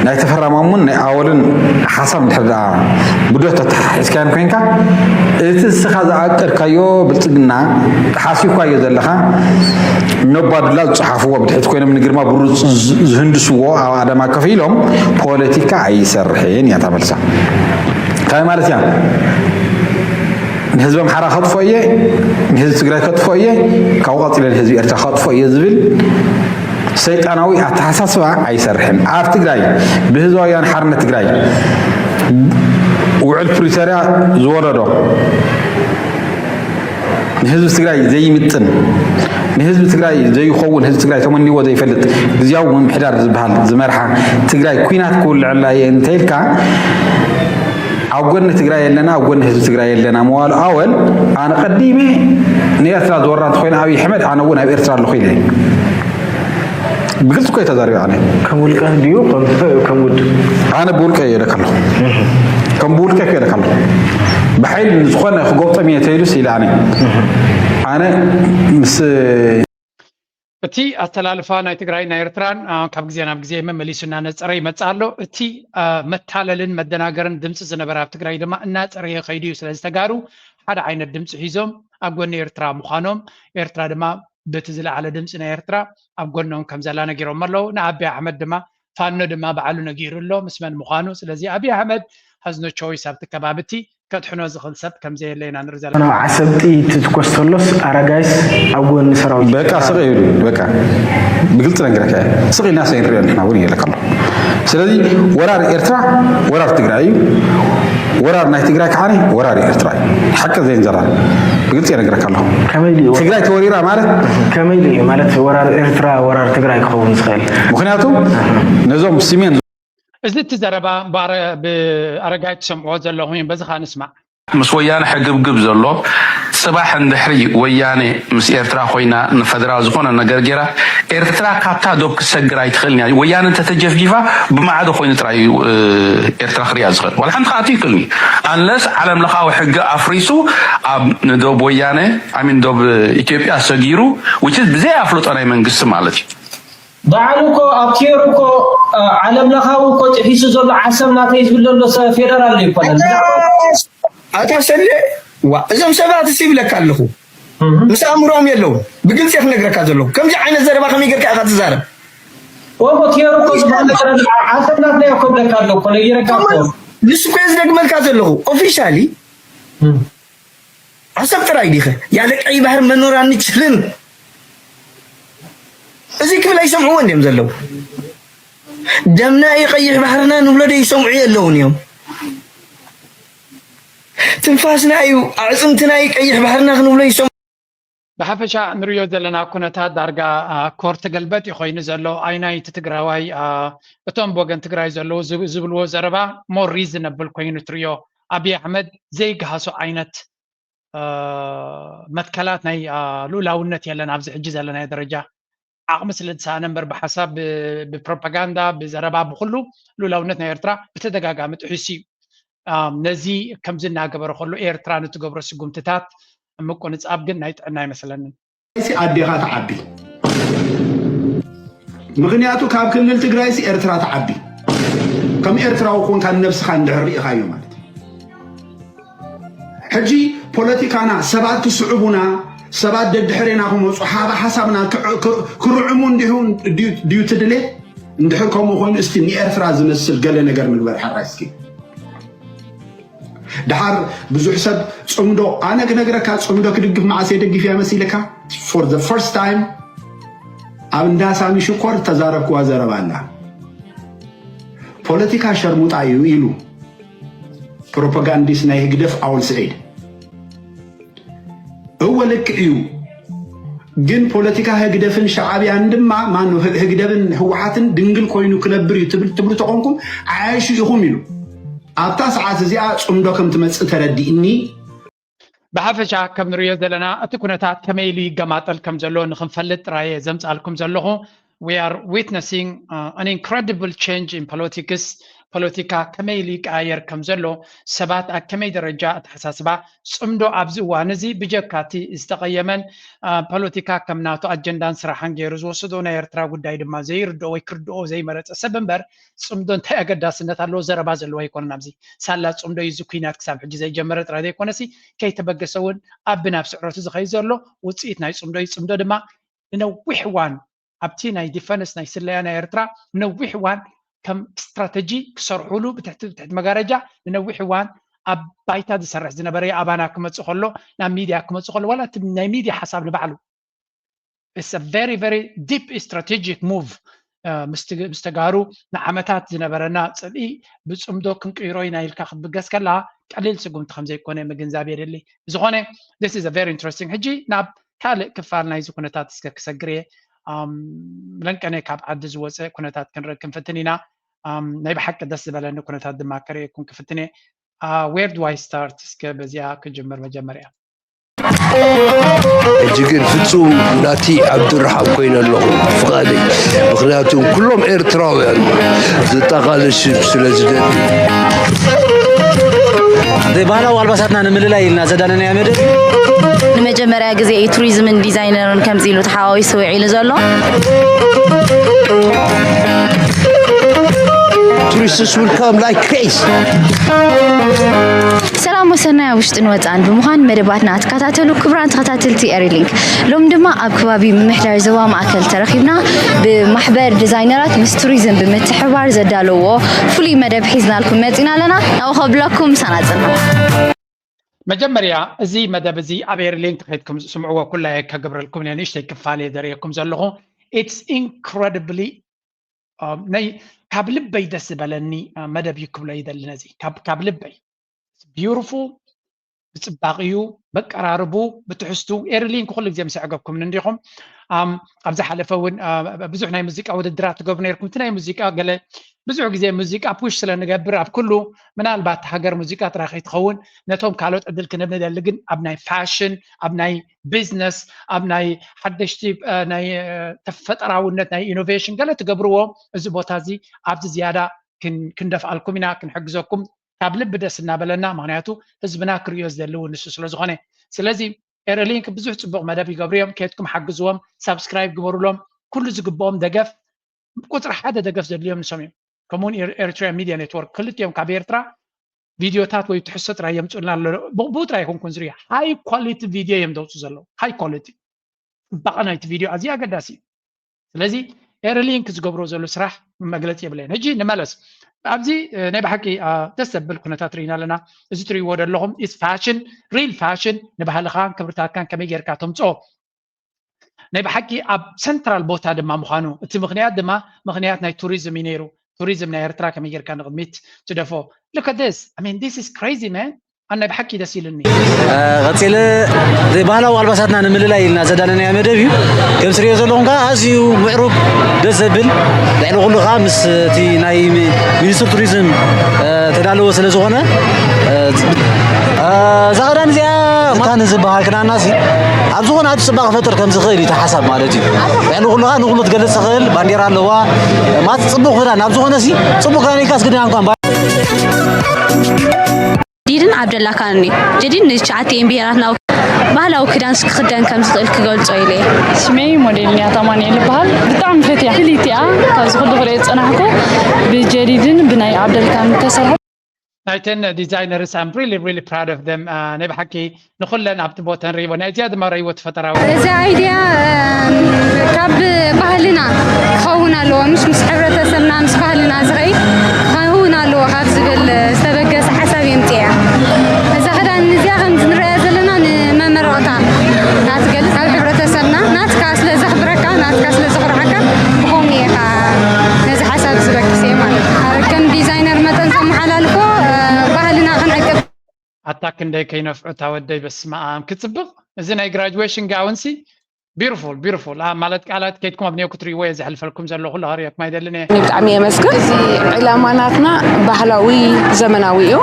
ናይ ተፈራማሙን ናይ ኣወልን ሓሳብ እንድሕር ደኣ ብዶ ተተሓሒዝካዮን ኮይንካ እቲ እስኻ ዝኣቀድካዮ ብልፅግና ተሓሲብካዮ ዘለኻ ነባዱላ ዝፀሓፍዎ ብድሕሪት ኮይኖም ንግርማ ብሩ ዝህንድስዎ ኣብ ኣዳማ ከፍ ኢሎም ፖለቲካ ኣይሰርሕን እያ እታ መልሳ። እንታይ ማለት እያ? ንህዝቢ ኣምሓራ ከጥፎ እየ፣ ንህዝቢ ትግራይ ከጥፎ እየ፣ ካብኡ ቀፂለ ንህዝቢ ኤርትራ ከጥፎ እየ ዝብል ሰይጣናዊ ኣተሓሳስባ ኣይሰርሕን። ኣብ ትግራይ ብህዝባዊ ወያነ ሓርነት ትግራይ ውዕል ፕሪቶርያ ዝወረዶ ንህዝቢ ትግራይ ዘይምጥን ንህዝቢ ትግራይ ዘይኸውን ህዝቢ ትግራይ ተመኒዎ ዘይፈልጥ ግዝያዊ ምምሕዳር ዝበሃል ዝመርሓ ትግራይ ኲናት ክውልዐላ እየ እንተኢልካ ኣብ ጎኒ ትግራይ የለና ኣብ ጎኒ ህዝቢ ትግራይ የለና ምባሉ ኣወል ኣነ ቀዲመ ንኤርትራ ዝወራ እንተኮይነ ኣብይ ኣሕመድ ኣነ እውን ኣብ ኤርትራ ኣለኹ ኢለ ብግልፂ እኮ እዩ ተዛሪበ ኣነ ከም ውልቀ ድዩ ከም ውድብ ኣነ ብውልቀ እየ ኢለካ ኣለኹ ከም ብውልቀ እኮ ኢለካ ኣለኹ ብሓይሊ ዝኾነ ክጎብጦም እየ ተይሉስ ኢለ ኣነ ኣነ ምስ እቲ ኣተላልፋ ናይ ትግራይ ናይ ኤርትራን ካብ ግዜ ናብ ግዜ መመሊሱ እናነፀረ ይመፅእ ኣሎ። እቲ መታለልን መደናገርን ድምፂ ዝነበረ ኣብ ትግራይ ድማ እናፀረየ ከይዱ እዩ። ስለዚ ተጋሩ ሓደ ዓይነት ድምፂ ሒዞም ኣብ ጎኒ ኤርትራ ምዃኖም፣ ኤርትራ ድማ በቲ ዝለዓለ ድምፂ ናይ ኤርትራ ኣብ ጎኖም ከም ዘላ ነጊሮም ኣለዉ። ንኣቢ ኣሕመድ ድማ ፋኖ ድማ ባዕሉ ነጊሩ ኣሎ ምስ መን ምዃኑ። ስለዚ ኣቢ ኣሕመድ has no choice ኣብቲ ከባቢ እቲ ከድሕኖ ዝኽእል ሰብ ከም ዘየለ ኢና ንርኢ ዘለና። ዓሰብ ጥይት ትትኮስ ተሎስ ኣረጋይስ ኣብ ጎኒ ሰራዊት በቃ ስቕ ኢሉ በቃ ብግልፂ ነግረካ እየ። ስቕ ኢልና ሰ ንሪኦ ንሕና እውን ይለካ ኣሎ። ስለዚ ወራር ኤርትራ ወራር ትግራይ እዩ። ወራር ናይ ትግራይ ከዓ ወራር ኤርትራ እዩ። ሓቂ ዘይንዘራረብ ብግልፂ የነግረካ ኣለኹ። ከመይ ድዩ ትግራይ ተወሪራ ማለት ከመይ ድዩ ማለት ወራር ኤርትራ ወራር ትግራይ ክኸውን ዝኽእል? ምክንያቱ ነዞም ስሜን እዚ እቲ ዘረባ ብኣረጋይ ትሰምዕዎ ዘለኹም እዩ። በዚ ኸኣ ንስማዕ። ምስ ወያነ ሕግብግብ ዘሎ፣ ጽባሕ እንድሕሪ ወያነ ምስ ኤርትራ ኮይና ንፈደራል ዝኾነ ነገር ጌራ፣ ኤርትራ ካብታ ዶብ ክትሰግር ኣይትኽእልን እያ። ወያነ እንተተጀፍጂፋ ብማዕዶ ኮይኑ ጥራይ እዩ ኤርትራ ክሪኣ ዝኽእል። ዋላ ሓንቲ ከኣቱ ይክእልኒ። ኣንለስ ዓለም ለኻዊ ሕጊ ኣፍሪሱ ኣብ ንዶብ ወያነ ኣሚን ዶብ ኢትዮጵያ ሰጊሩ፣ which is ብዘይ ኣፍልጦ ናይ መንግስቲ ማለት እዩ። በዓሉ እኮ ኣብ ቲዮሪ እኮ ዓለም ለኻዊ እኮ ጥሒሱ ዘሎ ዓሰብ ናተይ ዝብል ዘሎ ሰብ ፌደራል ኣይኮነን። ኣታ ሰለ ዋ እዞም ሰባት እስ ይብለካ ኣለኹ ምስ ኣእምሮኦም የለውን። ብግልፂ ክነግረካ ዘለኹ ከምዚ ዓይነት ዘረባ ከመይ ገርካ ኢኻ ትዛረብ? ወቦ ቲዮሪ እኮ ዝበሃል ነገር ዓሰብ ናትና እኮ ብለካ ኣሎ እኮ ነጊረካ እኮ። ንሱ እኮ ዝደግመልካ ዘለኹ ኦፊሻሊ ዓሰብ ጥራይ ዲኸ ያለ ቀይ ባህር መኖር አንችልም። እዚ ክብል ኣይሰምዕዎ እንዲም ዘለዉ ደምና እዩ ቀይሕ ባህርና ንብሎ ዶ ይሰምዑ የለውን እዮም። ትንፋስና እዩ ኣዕፅምትና እዩ ቀይሕ ባህርና ክንብሎ ይሰምዑ። ብሓፈሻ ንሪኦ ዘለና ኩነታት ዳርጋ ኮር ተገልበጥ እዩ ኮይኑ ዘሎ። ኣይናይ እቲ ትግራዋይ እቶም ብወገን ትግራይ ዘለዉ ዝብልዎ ዘረባ more reasonable ኮይኑ ትሪኦ። ኣብይ ኣሕመድ ዘይገሃሶ ዓይነት መትከላት ናይ ልኡላውነት የለን ኣብዚ ሕጂ ዘለናዮ ደረጃ። ዓቕሚ ስለ ዝሰኣነ እምበር ብሓሳብ ብፕሮፓጋንዳ ብዘረባ ብኩሉ ልኡላውነት ናይ ኤርትራ ብተደጋጋሚ ጥሒሱ እዩ። ነዚ ከምዚ እናገበረ ከሎ ኤርትራ ንትገብሮ ስጉምትታት ምቁንፃብ ግን ናይ ጥዕና ኣይመስለንን። ሲ ኣዴኻ ትዓቢ። ምክንያቱ ካብ ክልል ትግራይሲ ኤርትራ ትዓቢ። ከም ኤርትራዊ ኮንካ ንነብስኻ እንድሕር ርኢኻዮ ማለት እዩ። ሕጂ ፖለቲካና ሰባት ክስዕቡና ሰባት ደድሕሬና ክመፁ ሓባ ሓሳብና ክርዕሙ እንዲሁ ድዩ ትድሌ? እንድሕር ከምኡ ኮይኑ እስቲ ንኤርትራ ዝመስል ገለ ነገር ንግበር ሓራይ እስኪ። ድሓር ብዙሕ ሰብ ፅምዶ ኣነ ክነግረካ ፅምዶ ክድግፍ መዓስ የደግፍ እያ መሲልካ? For the first time ኣብ እንዳ ሳሚ ሽኮር ተዛረብክዋ ዘረባ ኣላ። ፖለቲካ ሸርሙጣ እዩ ኢሉ ፕሮፓጋንዲስት ናይ ህግደፍ ኣወል ስዒድ። እወ ልክዕ እዩ ግን ፖለቲካ ህግደፍን ሻዓብያን ድማ ማኑ ህግደፍን ህወሓትን ድንግል ኮይኑ ክነብር እዩ ትብል ትብሉ ተኾንኩም ዓያሹ ኢኹም ኢሉ ኣብታ ሰዓት እዚኣ ፅምዶ ከም ትመፅእ ተረዲእኒ። ብሓፈሻ ከም ንሪኦ ዘለና እቲ ኩነታት ከመይ ኢሉ ይገማጠል ከም ዘሎ ንክንፈልጥ ጥራይ እየ ዘምፅኣልኩም ዘለኹ። We are witnessing an incredible change in politics. ፖለቲካ ከመይ ኢሉ ይቀያየር ከም ዘሎ ሰባት ኣብ ከመይ ደረጃ ኣተሓሳስባ ፅምዶ ኣብዚ እዋን እዚ ብጀካ እቲ ዝተቐየመን ፖለቲካ ከም ናቱ ኣጀንዳን ስራሕን ገይሩ ዝወሰዶ ናይ ኤርትራ ጉዳይ ድማ ዘይርድኦ ወይ ክርድኦ ዘይመረፀ ሰብ እምበር ፅምዶ እንታይ ኣገዳስነት ኣለዎ ዘረባ ዘለዎ ኣይኮነን። ኣብዚ ሳላ ፅምዶ እዩ እዚ ኩናት ክሳብ ሕጂ ዘይጀመረ ጥራይ ዘይኮነሲ ከይተበገሰ እውን ኣብ ናብ ስዕረቱ ዝኸይድ ዘሎ ውፅኢት ናይ ፅምዶ እዩ። ፅምዶ ድማ ንነዊሕ እዋን ኣብቲ ናይ ዲፈንስ ናይ ስለያ ናይ ኤርትራ ንነዊሕ እዋን ከም ስትራተጂ ክሰርሑሉ ብትሕቲ ብትሕቲ መጋረጃ ንነዊሕ እዋን ኣብ ባይታ ዝሰርሕ ዝነበረ ኣባና ክመፅእ ከሎ ናብ ሚድያ ክመፅእ ከሎ ዋላ እቲ ናይ ሚድያ ሓሳብ ንባዕሉ it's a very very deep strategic move ምስ ተጋሩ ንዓመታት ዝነበረና ፅልኢ ብፅምዶ ክንቅይሮ ኢና ኢልካ ክትብገስ ከላ ቀሊል ስጉምቲ ከምዘይኮነ ምግንዛብ የድሊ። ብዝኾነ this is a very interesting ሕጂ ናብ ካልእ ክፋል ናይዚ ኩነታት እስከ ክሰግር እየ። ለንቀነ ካብ ዓዲ ዝወፀ ኩነታት ክንርኢ ክንፍትን ኢና። ናይ ብሓቂ ደስ ዝበለኒ ኩነታት ድማ ከርእየኩም ክፍትን እየ። Where do I start? እስከ በዚኣ ክጅምር መጀመርያ። ሕጂ ግን ፍጹም ናቲ ዓብዱራሓም ኮይነ ኣለኹ ፍቓደይ። ምኽንያቱ ኩሎም ኤርትራውያን ዘጠቓልል ሽም ስለ ዝደሊ። ብባህላዊ ኣልባሳትና ንምልላይ ኢልና ዘዳለናዮ መደብ ንመጀመርያ ግዜ እዩ ቱሪዝምን ዲዛይነርን ከምዚ ኢሉ ተሓዋዊሱ ውዒሉ ዘሎ። Tourists will come like crazy. ሰላም ወሰናይ ኣብ ውሽጥን ወፃን ብምዃን መደባትና ትከታተሉ ክቡራን ተኸታተልቲ ኤሪሊንክ። ሎም ድማ ኣብ ከባቢ ምምሕዳር ዞባ ማእከል ተረኺብና ብማሕበር ዲዛይነራት ምስ ቱሪዝም ብምትሕባር ዘዳለዎ ፍሉይ መደብ ሒዝናልኩም መፂና ኣለና። ናብኡ ከብለኩም ምሳና ፅንሑ። መጀመርያ እዚ መደብ እዚ ኣብ ኤርሊንክ ከይድኩም ዝስምዕዎ ኩላ እየ ከገብረልኩም እየ ንእሽተይ ክፋል እየ ዘርእየኩም ዘለኹ። It's incredibly ናይ ካብ ልበይ ደስ ዝበለኒ መደብ እዩ ክብሎ ይደሊ ነዚ ካብ ልበይ። Beautiful፣ ብፅባቕኡ፣ በቀራርቡ፣ ብትሕዝቱ ኤርሊንክ ኩሉ ግዜ ምስ ኣዕገብኩምኒ እንዲኹም። ኣብ ዝሓለፈ እውን ብዙሕ ናይ ሙዚቃ ውድድራት ትገብሩ ነርኩም። እቲ ናይ ሙዚቃ ገለ ብዙሕ ግዜ ሙዚቃ ፑሽ ስለ ንገብር ኣብ ኩሉ ምናልባት ሃገር ሙዚቃ ጥራይ ከይትኸውን ነቶም ካልኦት ዕድል ክንብ ንደሊ ግን ኣብ ናይ ፋሽን ኣብ ናይ ቢዝነስ ኣብ ናይ ሓደሽቲ ናይ ተፈጠራውነት ናይ ኢኖቬሽን ገለ ትገብርዎ እዚ ቦታ እዚ ኣብዚ ዝያዳ ክንደፍኣልኩም ኢና ክንሕግዘኩም ካብ ልቢ ደስ እናበለና ምክንያቱ ህዝብና ክርእዮ ዝደልው ንሱ ስለዝኾነ ስለዚ ኤርሊንክ ብዙሕ ፅቡቅ መደብ ይገብሩ እዮም ከድኩም ሓግዝዎም ሳብስክራይብ ግበሩሎም ኩሉ ዝግብኦም ደገፍ ቁፅሪ ሓደ ደገፍ ዘድልዮም ንሶም እዮም ከምኡውን ኤርትራ ሚድያ ኔትወርክ ክልቲኦም ካብ ኤርትራ ቪድዮታት ወይ ትሕሶ ጥራይ የምፅኡልና ኣሎ ብኡ ጥራይ ይኮንኩን ዝሪኦ ሃይ ኳሊቲ ቪድዮ እዮም ዘውፅኡ ዘለዉ ሃይ ኳሊቲ ፅባቐ ናይቲ ቪድዮ ኣዝዩ ኣገዳሲ እዩ ስለዚ ኤርሊንክ ዝገብሮ ዘሎ ስራሕ መግለፂ የብለይን ሕጂ ንመለስ ኣብዚ ናይ ብሓቂ ደስ ዘብል ኩነታት ርኢና ኣለና እዚ ትሪእዎ ዘለኹም ኢስ ፋሽን ሪል ፋሽን ንባህልኻን ክብርታትካን ከመይ ጌርካ ተምፅኦ ናይ ብሓቂ ኣብ ሰንትራል ቦታ ድማ ምዃኑ እቲ ምኽንያት ድማ ምኽንያት ናይ ቱሪዝም እዩ ነይሩ ቱሪዝም ናይ ኤርትራ ከመይ ጌርካ ንቕድሚት ትደፎ look at this I mean this is crazy man ኣነ ናይ ብሓቂ ደስ ኢሉኒ ቀፂለ ባህላዊ ኣልባሳትና ንምልላይ ኢልና ዘዳለናዮ መደብ እዩ ከም ስሪኦ ዘለኹም ከዓ ኣዝዩ ምዕሩግ ደስ ዘብል ልዕሊ ኩሉ ከዓ ምስ እቲ ናይ ሚኒስትር ቱሪዝም ተዳለወ ስለ ዝኾነ እዛ ኸዳን እዚኣ መካን ዝበሃል ክዳና ሲ ኣብ ዝኾነ ኣዱ ፅባቕ ክፈጥር ከም ዝኽእል እዩ ተሓሳብ ማለት እዩ ልዕሊ ኩሉ ከዓ ንኩሉ ትገልፅ ትኽእል ባንዴራ ኣለዋ ማለት ፅቡቕ ክዳን ኣብ ዝኾነ ሲ ፅቡቕ ክዳን ኢልካ ስግድና እንኳን ዲድን ዓብደላ ካን እዩ ጀዲድ ንትሽዓተን ብሄራትና ባህላዊ ክዳን ክኽደን ከም ዝኽእል ክገልጾ ኢለ እየ። ሽመይ ሞዴል ንያት ኣማኑኤል ይበሃል። ብጣዕሚ ፈትያ ፍልይቲ እያ። ካብዚ ኩሉ ክርእየ ዝጸናሕኩ ብጀዲድን ብናይ ዓብደልካን ዝተሰርሐ ናይተን ዲዛይነርስ I'm really really proud of them ናይ ብሓቂ ንኹለን ኣብቲ ቦተን ርእይዎ ናይ እዚኣ ድማ ርእይዎ ትፈጠራዊ እዚ ኣይድያ ካብ ባህልና ክኸውን ኣለዎ ምሽ ምስ ሕብረተሰብና ምስ ባህልና ዝኸይ ክኸውን ኣለዎ ካብ ዝብል ዝተበገሰ ሓሳብ የምፅያ እዛ ክዳን እዚኣ ከም ንሪኣ ዘለና ንመመረቕታ ናትገልፅ ኣብ ሕብረተሰብና ናትካ ስለ ዘኽብረካ ናትካ ስለ ዘኽርሓካ ብኸምኡ ኢኻ ነዚ ሓሳብ ዝበግስ እየ ማለት ከም ዲዛይነር መጠን ዘመሓላልፎ ባህልና ክንዕቅብ ኣታ ክንደይ ከይነፍዑ እታ ወደይ በስመኣም ክፅብቕ እዚ ናይ ግራጅዌሽን ጋውንሲ ቢሩፉል ቢሩፉል ማለት ቃላት ከይድኩም ኣብኒኦ ክትርእይዎ እየ ዘሕልፈልኩም ዘለኹ ለሃርዮኩም ኣይደልን እየ ብጣዕሚ የመስግን እዚ ዕላማ ናትና ባህላዊ ዘመናዊ እዩ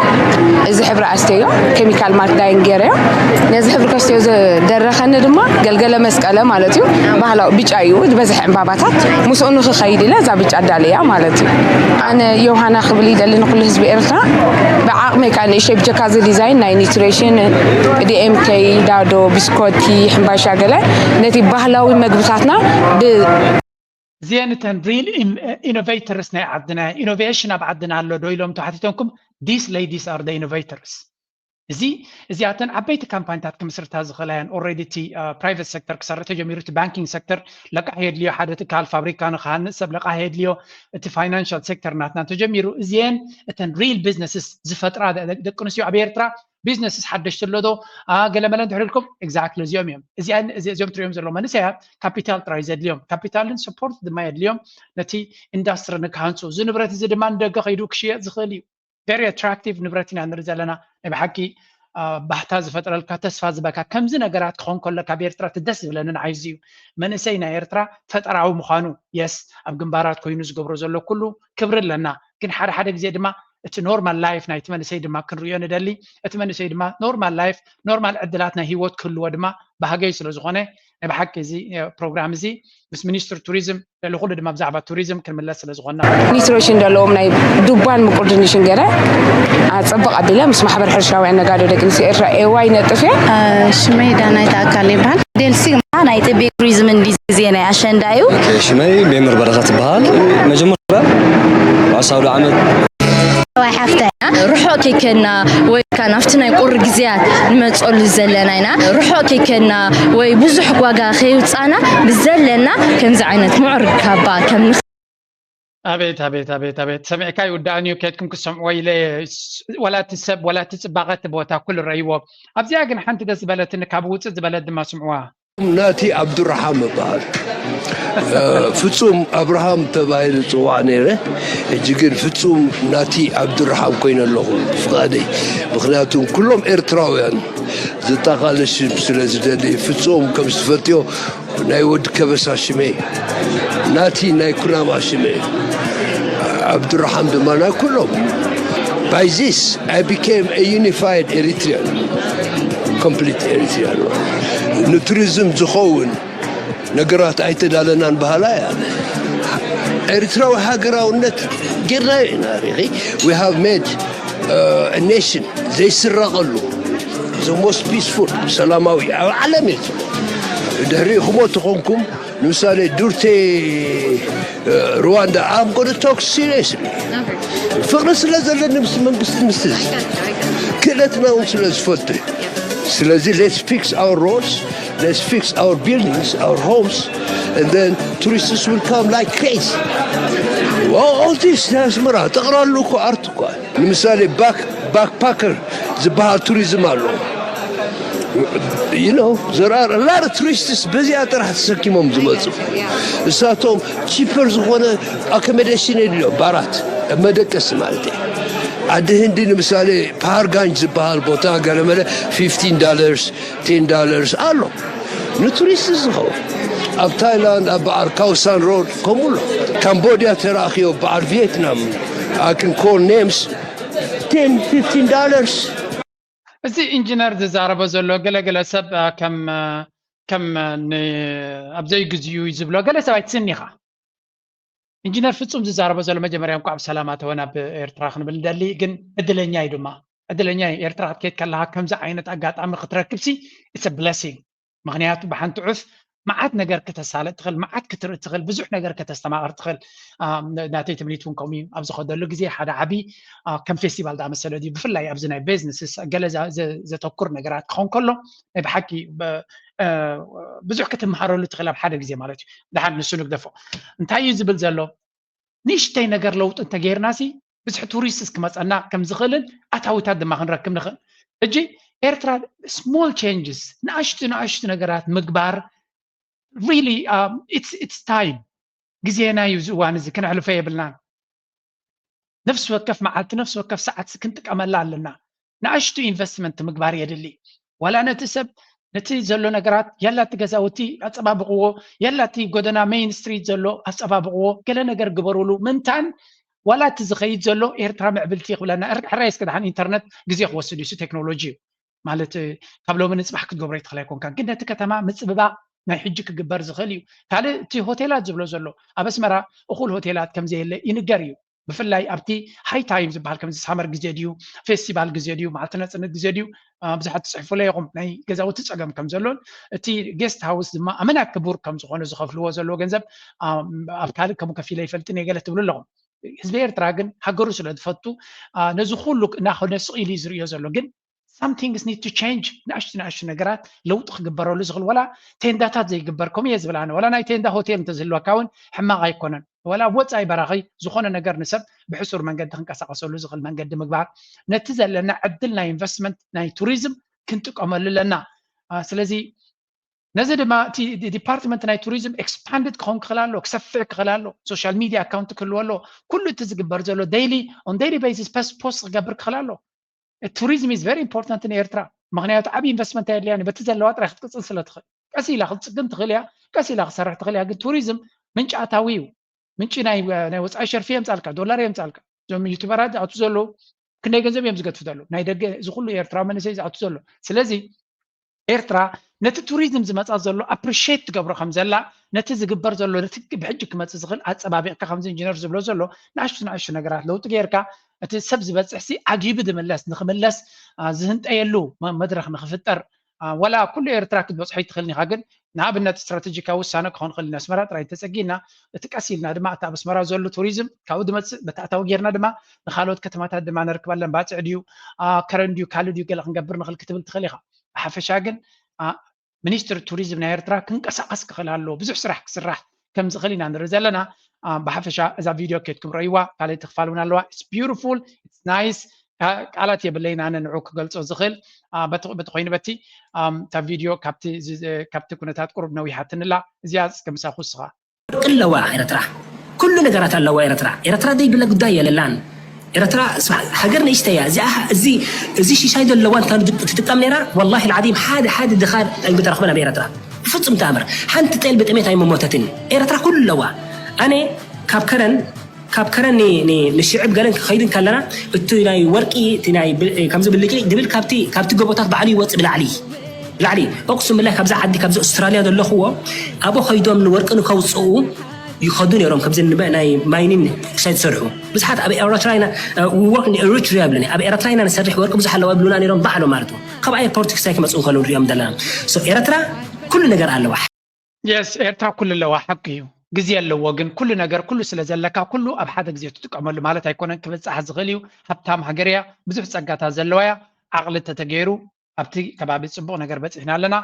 እዚ ሕብሪ ኣስተዮ ኬሚካል ማርክ ዳይን ገይረዮ ነዚ ሕብሪ ከስትዮ ዝደረኸኒ ድማ ገልገለ መስቀለ ማለት እዩ ባህላዊ ብጫ እዩ ዝበዝሐ ዕምባባታት ምስኡ ንክኸይድ ኢለ እዛ ብጫ ኣዳለያ ማለት እዩ ኣነ ዮሃና ክብል ይደሊ ንኩሉ ህዝቢ ኤርትራ ብዓቕመይ ከዓ ንእሽተይ ብጀካ እዚ ዲዛይን ናይ ኒትሬሽን ዲኤምኬ ዳዶ ብስኮቲ ሕምባሻ ገለ ነቲ ባህላዊ መግብታትና ብ እዚአን እተን ሪል ኢኖቬተርስ ናይ ዓድና ኢኖቬሽን ኣብ ዓድና ኣሎ ዶ ኢሎም ተሓቲቶምኩም these ladies are the innovators እዚ እዚኣተን ዓበይቲ ካምፓኒታት ክምስርታ ዝኽእላ እየን already እቲ private sector ክሰርሕ ተጀሚሩ እቲ banking sector ለቃሕ የድልዮ ሓደ ትካል ፋብሪካ ንክሃንፅ ሰብ ለቃሕ የድልዮ እቲ financial sector ናትና ተጀሚሩ እዚአን እተን real businesses ዝፈጥራ ደቂ ኣንስትዮ ኣብ ኤርትራ businesses ሓደሽቲ ኣሎ ዶ ገለመለ እንድሕር ኢልኩም exactly እዚኦም እዮም እዚኦም ትሪኦም ዘለዉ መንእሰያት capital ጥራይ ዘድልዮም capital ን support ድማ የድልዮም ነቲ industry ንክሃንፁ እዚ ንብረት እዚ ድማ ንደገ ከይዱ ክሽየጥ ዝኽእል እዩ very attractive ንብረት ኢና ንርኢ ዘለና ናይ ብሓቂ ባህታ ዝፈጥረልካ ተስፋ ዝበካ ከምዚ ነገራት ክኾን ከሎ ካብ ኤርትራ እቲ ደስ ዝብለኒ ንዓይ እዚ እዩ መንእሰይ ናይ ኤርትራ ፈጠራዊ ምዃኑ yes ኣብ ግንባራት ኮይኑ ዝገብሮ ዘሎ ኩሉ ክብሪ ኣለና ግን ሓደ ሓደ ግዜ ድማ እቲ normal life ናይቲ መንእሰይ ድማ ክንርእዮ ንደሊ እቲ መንእሰይ ድማ normal life normal ዕድላት ናይ ህይወት ክህልዎ ድማ ባህገይ ስለ ዝኾነ ብሓቂ እዚ ፕሮግራም እዚ ምስ ሚኒስትር ቱሪዝም ልዕሊ ኩሉ ድማ ብዛዕባ ቱሪዝም ክንምለስ ስለ ዝኾንና ኒትሮሽን ዘለዎም ናይ ዱባን ምቁር ድንሽን ገለ ኣፀብቕ ኣቢለ ምስ ማሕበር ሕርሻውያን ነጋዶ ደቂ ኣንስትዮ ኤርትራ ኤዋይ ነጥፍ እየ። ሽመይ ዳናይት ኣካል ይበሃል። ዴልሲ ናይ ጥቤ ቱሪዝም እንዲ ግዜ ናይ ኣሸንዳ እዩ። ሽመይ ቤምር በረኸት ይበሃል። መጀመርያ ዓሳውዶ ዓመት ዋይ ሓፍታ ኢና። ርሑቕ ከይከድና ወይ ከዓ ናብቲ ናይ ቁሪ ግዜያት ንመፀሉ ዘለና ኢና። ርሑቕ ከይከድና ወይ ብዙሕ ዋጋ ከይውፃና ብዘለና ከምዚ ዓይነት ምዑር ካባ ከም ንኽ- ኣቤት ኣቤት ኣቤት ኣቤት ሰሚዕካ ይውዳእን እዩ ከድኩም ክሰምዕዎ ኢለ ወላቲ ሰብ ወላቲ ፅባቐ እቲ ቦታ ኩሉ ረይዎ ኣብዚኣ ግን ሓንቲ ደስ ዝበለትኒ ካብ ውፅእ ዝበለት ድማ ስምዕዋ ናቲ ኣብዱራሓም እበሃል። ፍጹም ኣብርሃም ተባሂሉ ጽዋዕ ነይረ። ሕጂ ግን ፍጹም ናቲ ኣብዱራሓም ኮይነ ኣለኹ ብፍቓደይ። ምኽንያቱ ኩሎም ኤርትራውያን ዘጠቓልል ሽም ስለ ዝደሊ ፍጹም ከም ዝፈልጥዮ ናይ ወዲ ከበሳ ሽመ ናቲ ናይ ኩናማ ሽመ ኣብዱራሓም ድማ ናይ ኩሎም። By this, I became a unified Eritrean, complete Eritrean. ንቱሪዝም ዝኸውን ነገራት ኣይተዳለናን በሃላይ ኣነ። ኤርትራዊ ሃገራውነት ጌርናዮ ኢና ሪኺ። We have made a nation ዘይስረቐሉ the most peaceful ሰላማዊ ኣብ ዓለም እየ። ድሕሪኡ ክሞ ተኾንኩም ንምሳሌ ዱርቴ ሩዋንዳ I'm gonna talk seriously ፍቕሪ ስለ ዘለኒ ምስ መንግስቲ ምስ ክእለትና እውን ስለ ዝፈቱ ስለዚ let's fix our roads, let's fix our buildings, our homes, and then tourists will come like crazy. All this ናይ ኣስመራ ጠቕላሉ እኮ ኣርት እኳ ንምሳሌ ባክፓከር ዝበሃል ቱሪዝም ኣሎ። You know, there are a lot of tourists በዚኣ ጥራሕ ተሰኪሞም ዝመፁ። እሳቶም ቺፐር ዝኾነ ኣኮመዴሽን የድልዮም ባራት መደቀሲ ማለት እዩ። ዓዲ ህንዲ ንምሳሌ ፓሃርጋንጅ ዝበሃል ቦታ ገለመለ fifteen dollars, ten dollars ኣሎ ንቱሪስት ዝኸውን። ኣብ ታይላንድ ኣብ በዓል ካውሳን ሮድ ከምኡ ኣሎ። ካምቦዲያ ተራእኽዮ በዓል ቪየትናም I can call names, ten, fifteen dollars. እዚ ኢንጂነር ዝዛረቦ ዘሎ ገለገለ ሰብ ከም ከም ኣብ ዘይግዚኡ እዩ ዝብሎ ገለ ሰብ ኣይትስኒ ኢኻ። ኢንጂነር ፍጹም ዝዛረቦ ዘሎ መጀመርያ እንኳዕ ብሰላም ኣተወ ናብ ኤርትራ ክንብል ንደሊ ግን እድለኛ እዩ ድማ እድለኛ እዩ ኤርትራ ክትከይድ ከለካ ከምዚ ዓይነት ኣጋጣሚ ክትረክብሲ it's a blessing ምክንያቱ ብሓንቲ ዑፍ መዓት ነገር ከተሳልጥ ትኽእል መዓት ክትርኢ ትኽእል ብዙሕ ነገር ከተስተማቕር ትኽእል ናተይ ትምኒት እውን ከምኡ እዩ ኣብ ዝኸደሉ ግዜ ሓደ ዓቢ ከም ፌስቲቫል ዝኣመሰለ ድዩ ብፍላይ ኣብዚ ናይ ቢዝነስስ ገለ ዘተኩር ነገራት ክኸውን ከሎ ናይ ብሓቂ ብዙሕ ክትመሃረሉ ትኽእል ኣብ ሓደ ግዜ ማለት እዩ ድሓን ንሱ ንግደፎ እንታይ እዩ ዝብል ዘሎ ንእሽተይ ነገር ለውጢ እንተገይርና ሲ ብዝሒ ቱሪስት ክመፀና ከም ዝኽእልን ኣታዊታት ድማ ክንረክብ ንኽእል ሕጂ ኤርትራ small changes ንኣሽቱ ንኣሽቱ ነገራት ምግባር really it's time ግዜና እዩ እዚ እዋን እዚ ክነሕልፎ የብልናን ነፍሲ ወከፍ መዓልቲ ነፍሲ ወከፍ ሰዓት ክንጥቀመላ ኣለና ንኣሽቱ ኢንቨስትመንት ምግባር የድሊ ዋላ ነቲ ሰብ ነቲ ዘሎ ነገራት ያላ እቲ ገዛውቲ ኣፀባብቕዎ ያላ እቲ ጎደና ሜይን ስትሪት ዘሎ ኣፀባብቕዎ ገለ ነገር ግበሩሉ ምንታን ዋላ እቲ ዝኸይድ ዘሎ ኤርትራ ምዕብልቲ ክብለና ሕራይ እስከ ደሓን ኢንተርነት ግዜ ክወስድ እዩ ቴክኖሎጂ እዩ ማለት ካብ ሎሚ ንፅባሕ ክትገብሮ ይትኽእል ኣይኮንካ ግን ነቲ ከተማ ምፅብባቕ ናይ ሕጂ ክግበር ዝኽእል እዩ ካልእ እቲ ሆቴላት ዝብሎ ዘሎ ኣብ ኣስመራ እኹል ሆቴላት ከምዘየለ ይንገር እዩ ብፍላይ ኣብቲ ሃይ ታይም ዝበሃል ከምዚ ሳመር ግዜ ድዩ ፌስቲቫል ግዜ ድዩ መዓልቲ ነፅነት ግዜ ድዩ ብዙሓት ትፅሕፉለ ኢኹም ናይ ገዛውቲ ፀገም ከም ዘሎን እቲ ጌስት ሃውስ ድማ ኣመና ክቡር ከም ዝኾነ ዝኸፍልዎ ዘለዎ ገንዘብ ኣብ ካልእ ከም ከፊለ ይፈልጥን የገለ ትብሉ ኣለኹም ህዝቢ ኤርትራ ግን ሃገሩ ስለ ዝፈቱ ነዚ ኩሉ እናኸነ ስቕ ኢሉ ዝርእዮ ዘሎ ግን some things need to change ንኣሽቱ ንኣሽቱ ነገራት ለውጢ ክግበረሉ ዝኽእል ወላ ቴንዳታት ዘይግበር ከምኡ እየ ዝብል ኣነ ወላ ናይ ቴንዳ ሆቴል እንተዝህልወካ እውን ሕማቕ ኣይኮነን ወላ ኣብ ወፃኢ በራኺ ዝኾነ ነገር ንሰብ ብሕሱር መንገዲ ክንቀሳቀሰሉ ዝኽእል መንገዲ ምግባር ነቲ ዘለና ዕድል ናይ ኢንቨስትመንት ናይ ቱሪዝም ክንጥቀመሉ ኣለና ስለዚ ነዚ ድማ እቲ ዲፓርትመንት ናይ ቱሪዝም ኤክስፓንድድ ክኸውን ክኽእል ኣሎ ክሰፍዕ ክኽእል ኣሎ social media account ክህልዎ ኣሎ ኩሉ እቲ ዝግበር ዘሎ daily on daily basis post ክገብር ክኽእል ኣሎ tourism is very important ንኤርትራ ምክንያቱ ዓብ ኢንቨስትመንት ኣየድልያን በቲ ዘለዋ ጥራይ ክትቅፅል ስለ ትኽእል ቀስ ኢላ ክትፅግን ትኽእል እያ ቀስ ኢላ ክትሰርሕ ትኽእል እያ ግን ቱሪዝም ምንጪ ኣታዊ እዩ ምንጪ ናይ ወፃኢ ሸርፊ የምፃልካ ዶላር የምፃልካ እዞም ዩቱበራት ዝኣቱ ዘለዉ ክንደይ ገንዘብ እዮም ዝገድፉ ዘለዉ ናይ ደገ እዚ ኩሉ ኤርትራዊ መንእሰይ ዝኣቱ ዘሎ ስለዚ ኤርትራ ነቲ ቱሪዝም ዝመፃ ዘሎ ኣፕሪሼት ትገብሮ ከም ዘላ፣ ነቲ ዝግበር ዘሎ፣ ነቲ ብሕጂ ክመፅእ ዝኽእል ኣፀባቢቕካ፣ ከምዚ ኢንጂነር ዝብሎ ዘሎ ንኣሽቱ ንኣሽቱ ነገራት ለውጢ ጌርካ፣ እቲ ሰብ ዝበፅሕሲ ዓጊቡ ዝምለስ፣ ንክምለስ ዝህንጠየሉ መድረክ ንክፍጠር፣ ዋላ ኩሉ ኤርትራ ክትበፅሖ ኣይትኽእልን ኢኻ፣ ግን ንኣብነት ስትራተጂካዊ ውሳነ ክኾን ክእል ኣስመራ ጥራይ እንተፀጊና፣ እቲ ቀስ ኢልና ድማ እቲ ኣብ ኣስመራ ዘሎ ቱሪዝም ካብኡ ዝመፅእ መታእታዊ ጌርና ድማ ንካልኦት ከተማታት ድማ ነርክበለን። ባፅዕ ድዩ፣ ከረን ድዩ፣ ካሊ ድዩ፣ ገለ ክንገብር ንኽእል ክትብል ትኽእል ኢኻ። ብሓፈሻ ግን ሚኒስትሪ ቱሪዝም ናይ ኤርትራ ክንቀሳቐስ ክኽእል ኣለዎ። ብዙሕ ስራሕ ክስራሕ ከም ዝኽእል ኢና ንርኢ ዘለና። ብሓፈሻ እዛ ቪድዮ ኬድኩም ረእይዋ። ካልኣይቲ ክፋል እውን ኣለዋ። It's beautiful, it's nice. ቃላት የብለይን ኣነ ንዑ ክገልጾ ዝኽእል። በቲ ኮይኑ በቲ እታ ቪድዮ ካብቲ ኩነታት ቁሩብ ነዊሓትንላ። እዚኣ እስከ ምሳኹ እስኻ። ወርቂ ኣለዋ ኤረትራ፣ ኩሉ ነገራት ኣለዋ ኤረትራ። ኤረትራ ዘይብላ ጉዳይ የለላን። ኤረትራ ሃገር ንእሽተይ እያ። እዚ ሽሻይ ዘለዋ ትጥቀም ነራ። ወላሂ ልዓዚም ሓደ ሓደ ድኻ ኣይምተረኽበን ኣብ ኤረትራ። ብፍጹም ተኣምር ሓንቲ ጤል ብጥሜት ኣይመሞተትን። ኤረትራ ኩሉ ኣለዋ። ኣነ ካብ ከረን ካብ ከረን ንሽዕብ ገለን ክኸይድን ከለና እቲ ናይ ወርቂ ከምዚ ብልጭልጭ ድብል ካብቲ ጎቦታት ባዕሉ ይወፅእ ብላዕሊ ላዕሊ ኦክሱም ብላይ ካብዛ ዓዲ ካብዚ ኣውስትራልያ ዘለኽዎ ኣብኡ ከይዶም ንወርቂ ንከውፅኡ ይኸዱ ነይሮም። ከምዚ ናይ ማይኒን ክሳይ ዝሰርሑ ብዙሓት ኣብ ኤረትራ ኢና ወርክ ኤሪትሪያ ይብሉኒ ኣብ ኤረትራ ኢና ንሰርሕ ወርቂ ብዙሕ ኣለዋ ይብሉና ነይሮም ባዕሎም ማለት እዩ። ካብ ኤርፖርት ክሳይ ክመፅኡ ከለዉ ንሪኦም ዘለና። ኤረትራ ኩሉ ነገር ኣለዋ። የስ ኤርትራ ኩሉ ኣለዋ ሓቂ እዩ። ግዜ ኣለዎ ግን ኩሉ ነገር ኩሉ ስለ ዘለካ ኩሉ ኣብ ሓደ ግዜ ትጥቀመሉ ማለት ኣይኮነን። ክበፅሓ ዝኽእል እዩ። ሃብታም ሃገር እያ። ብዙሕ ፀጋታት ዘለዋ እያ። ዓቕሊ ተተገይሩ ኣብቲ ከባቢ ፅቡቕ ነገር በፂሕና ኣለና።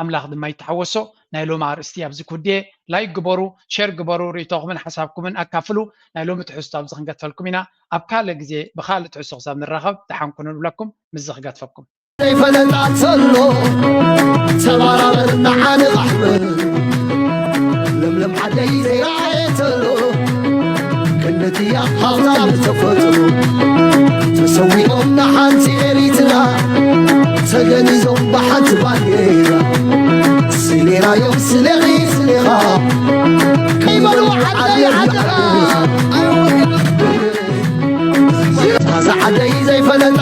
ኣምላኽ ድማ ይተሓወሶ። ናይ ሎሚ ኣርእስቲ ኣብዚ ክውድየ። ላይክ ግበሩ፣ ሸር ግበሩ፣ ርእይቶኹምን ሓሳብኩምን ኣካፍሉ። ናይ ሎሚ ትሕዝቶ ኣብዚ ክንገትፈልኩም ኢና። ኣብ ካልእ ግዜ ብኻልእ ትሕዝቶ ክሳብ ንራኸብ ደሓን ኩኑ ንብለኩም። ምስዚ ክገትፈኩም። ዘይፈለጣ ዘሎ ተባራበር ንዓንቓሕ ለምለም ዓደይ ዘይረኣየ ዘሎ ክንድቲ እያ ሃብታም ተፈጥሮ ተሰዊኦም ንሓንቲ ኤሪትራ ተገኒዞም ብሓንቲ ባንዴራ ስሌናዮም ስሌኺ ስሌኻ ከይበሉ ዓደይ ዓደራ እዛ ዓደይ ዘይፈለጣ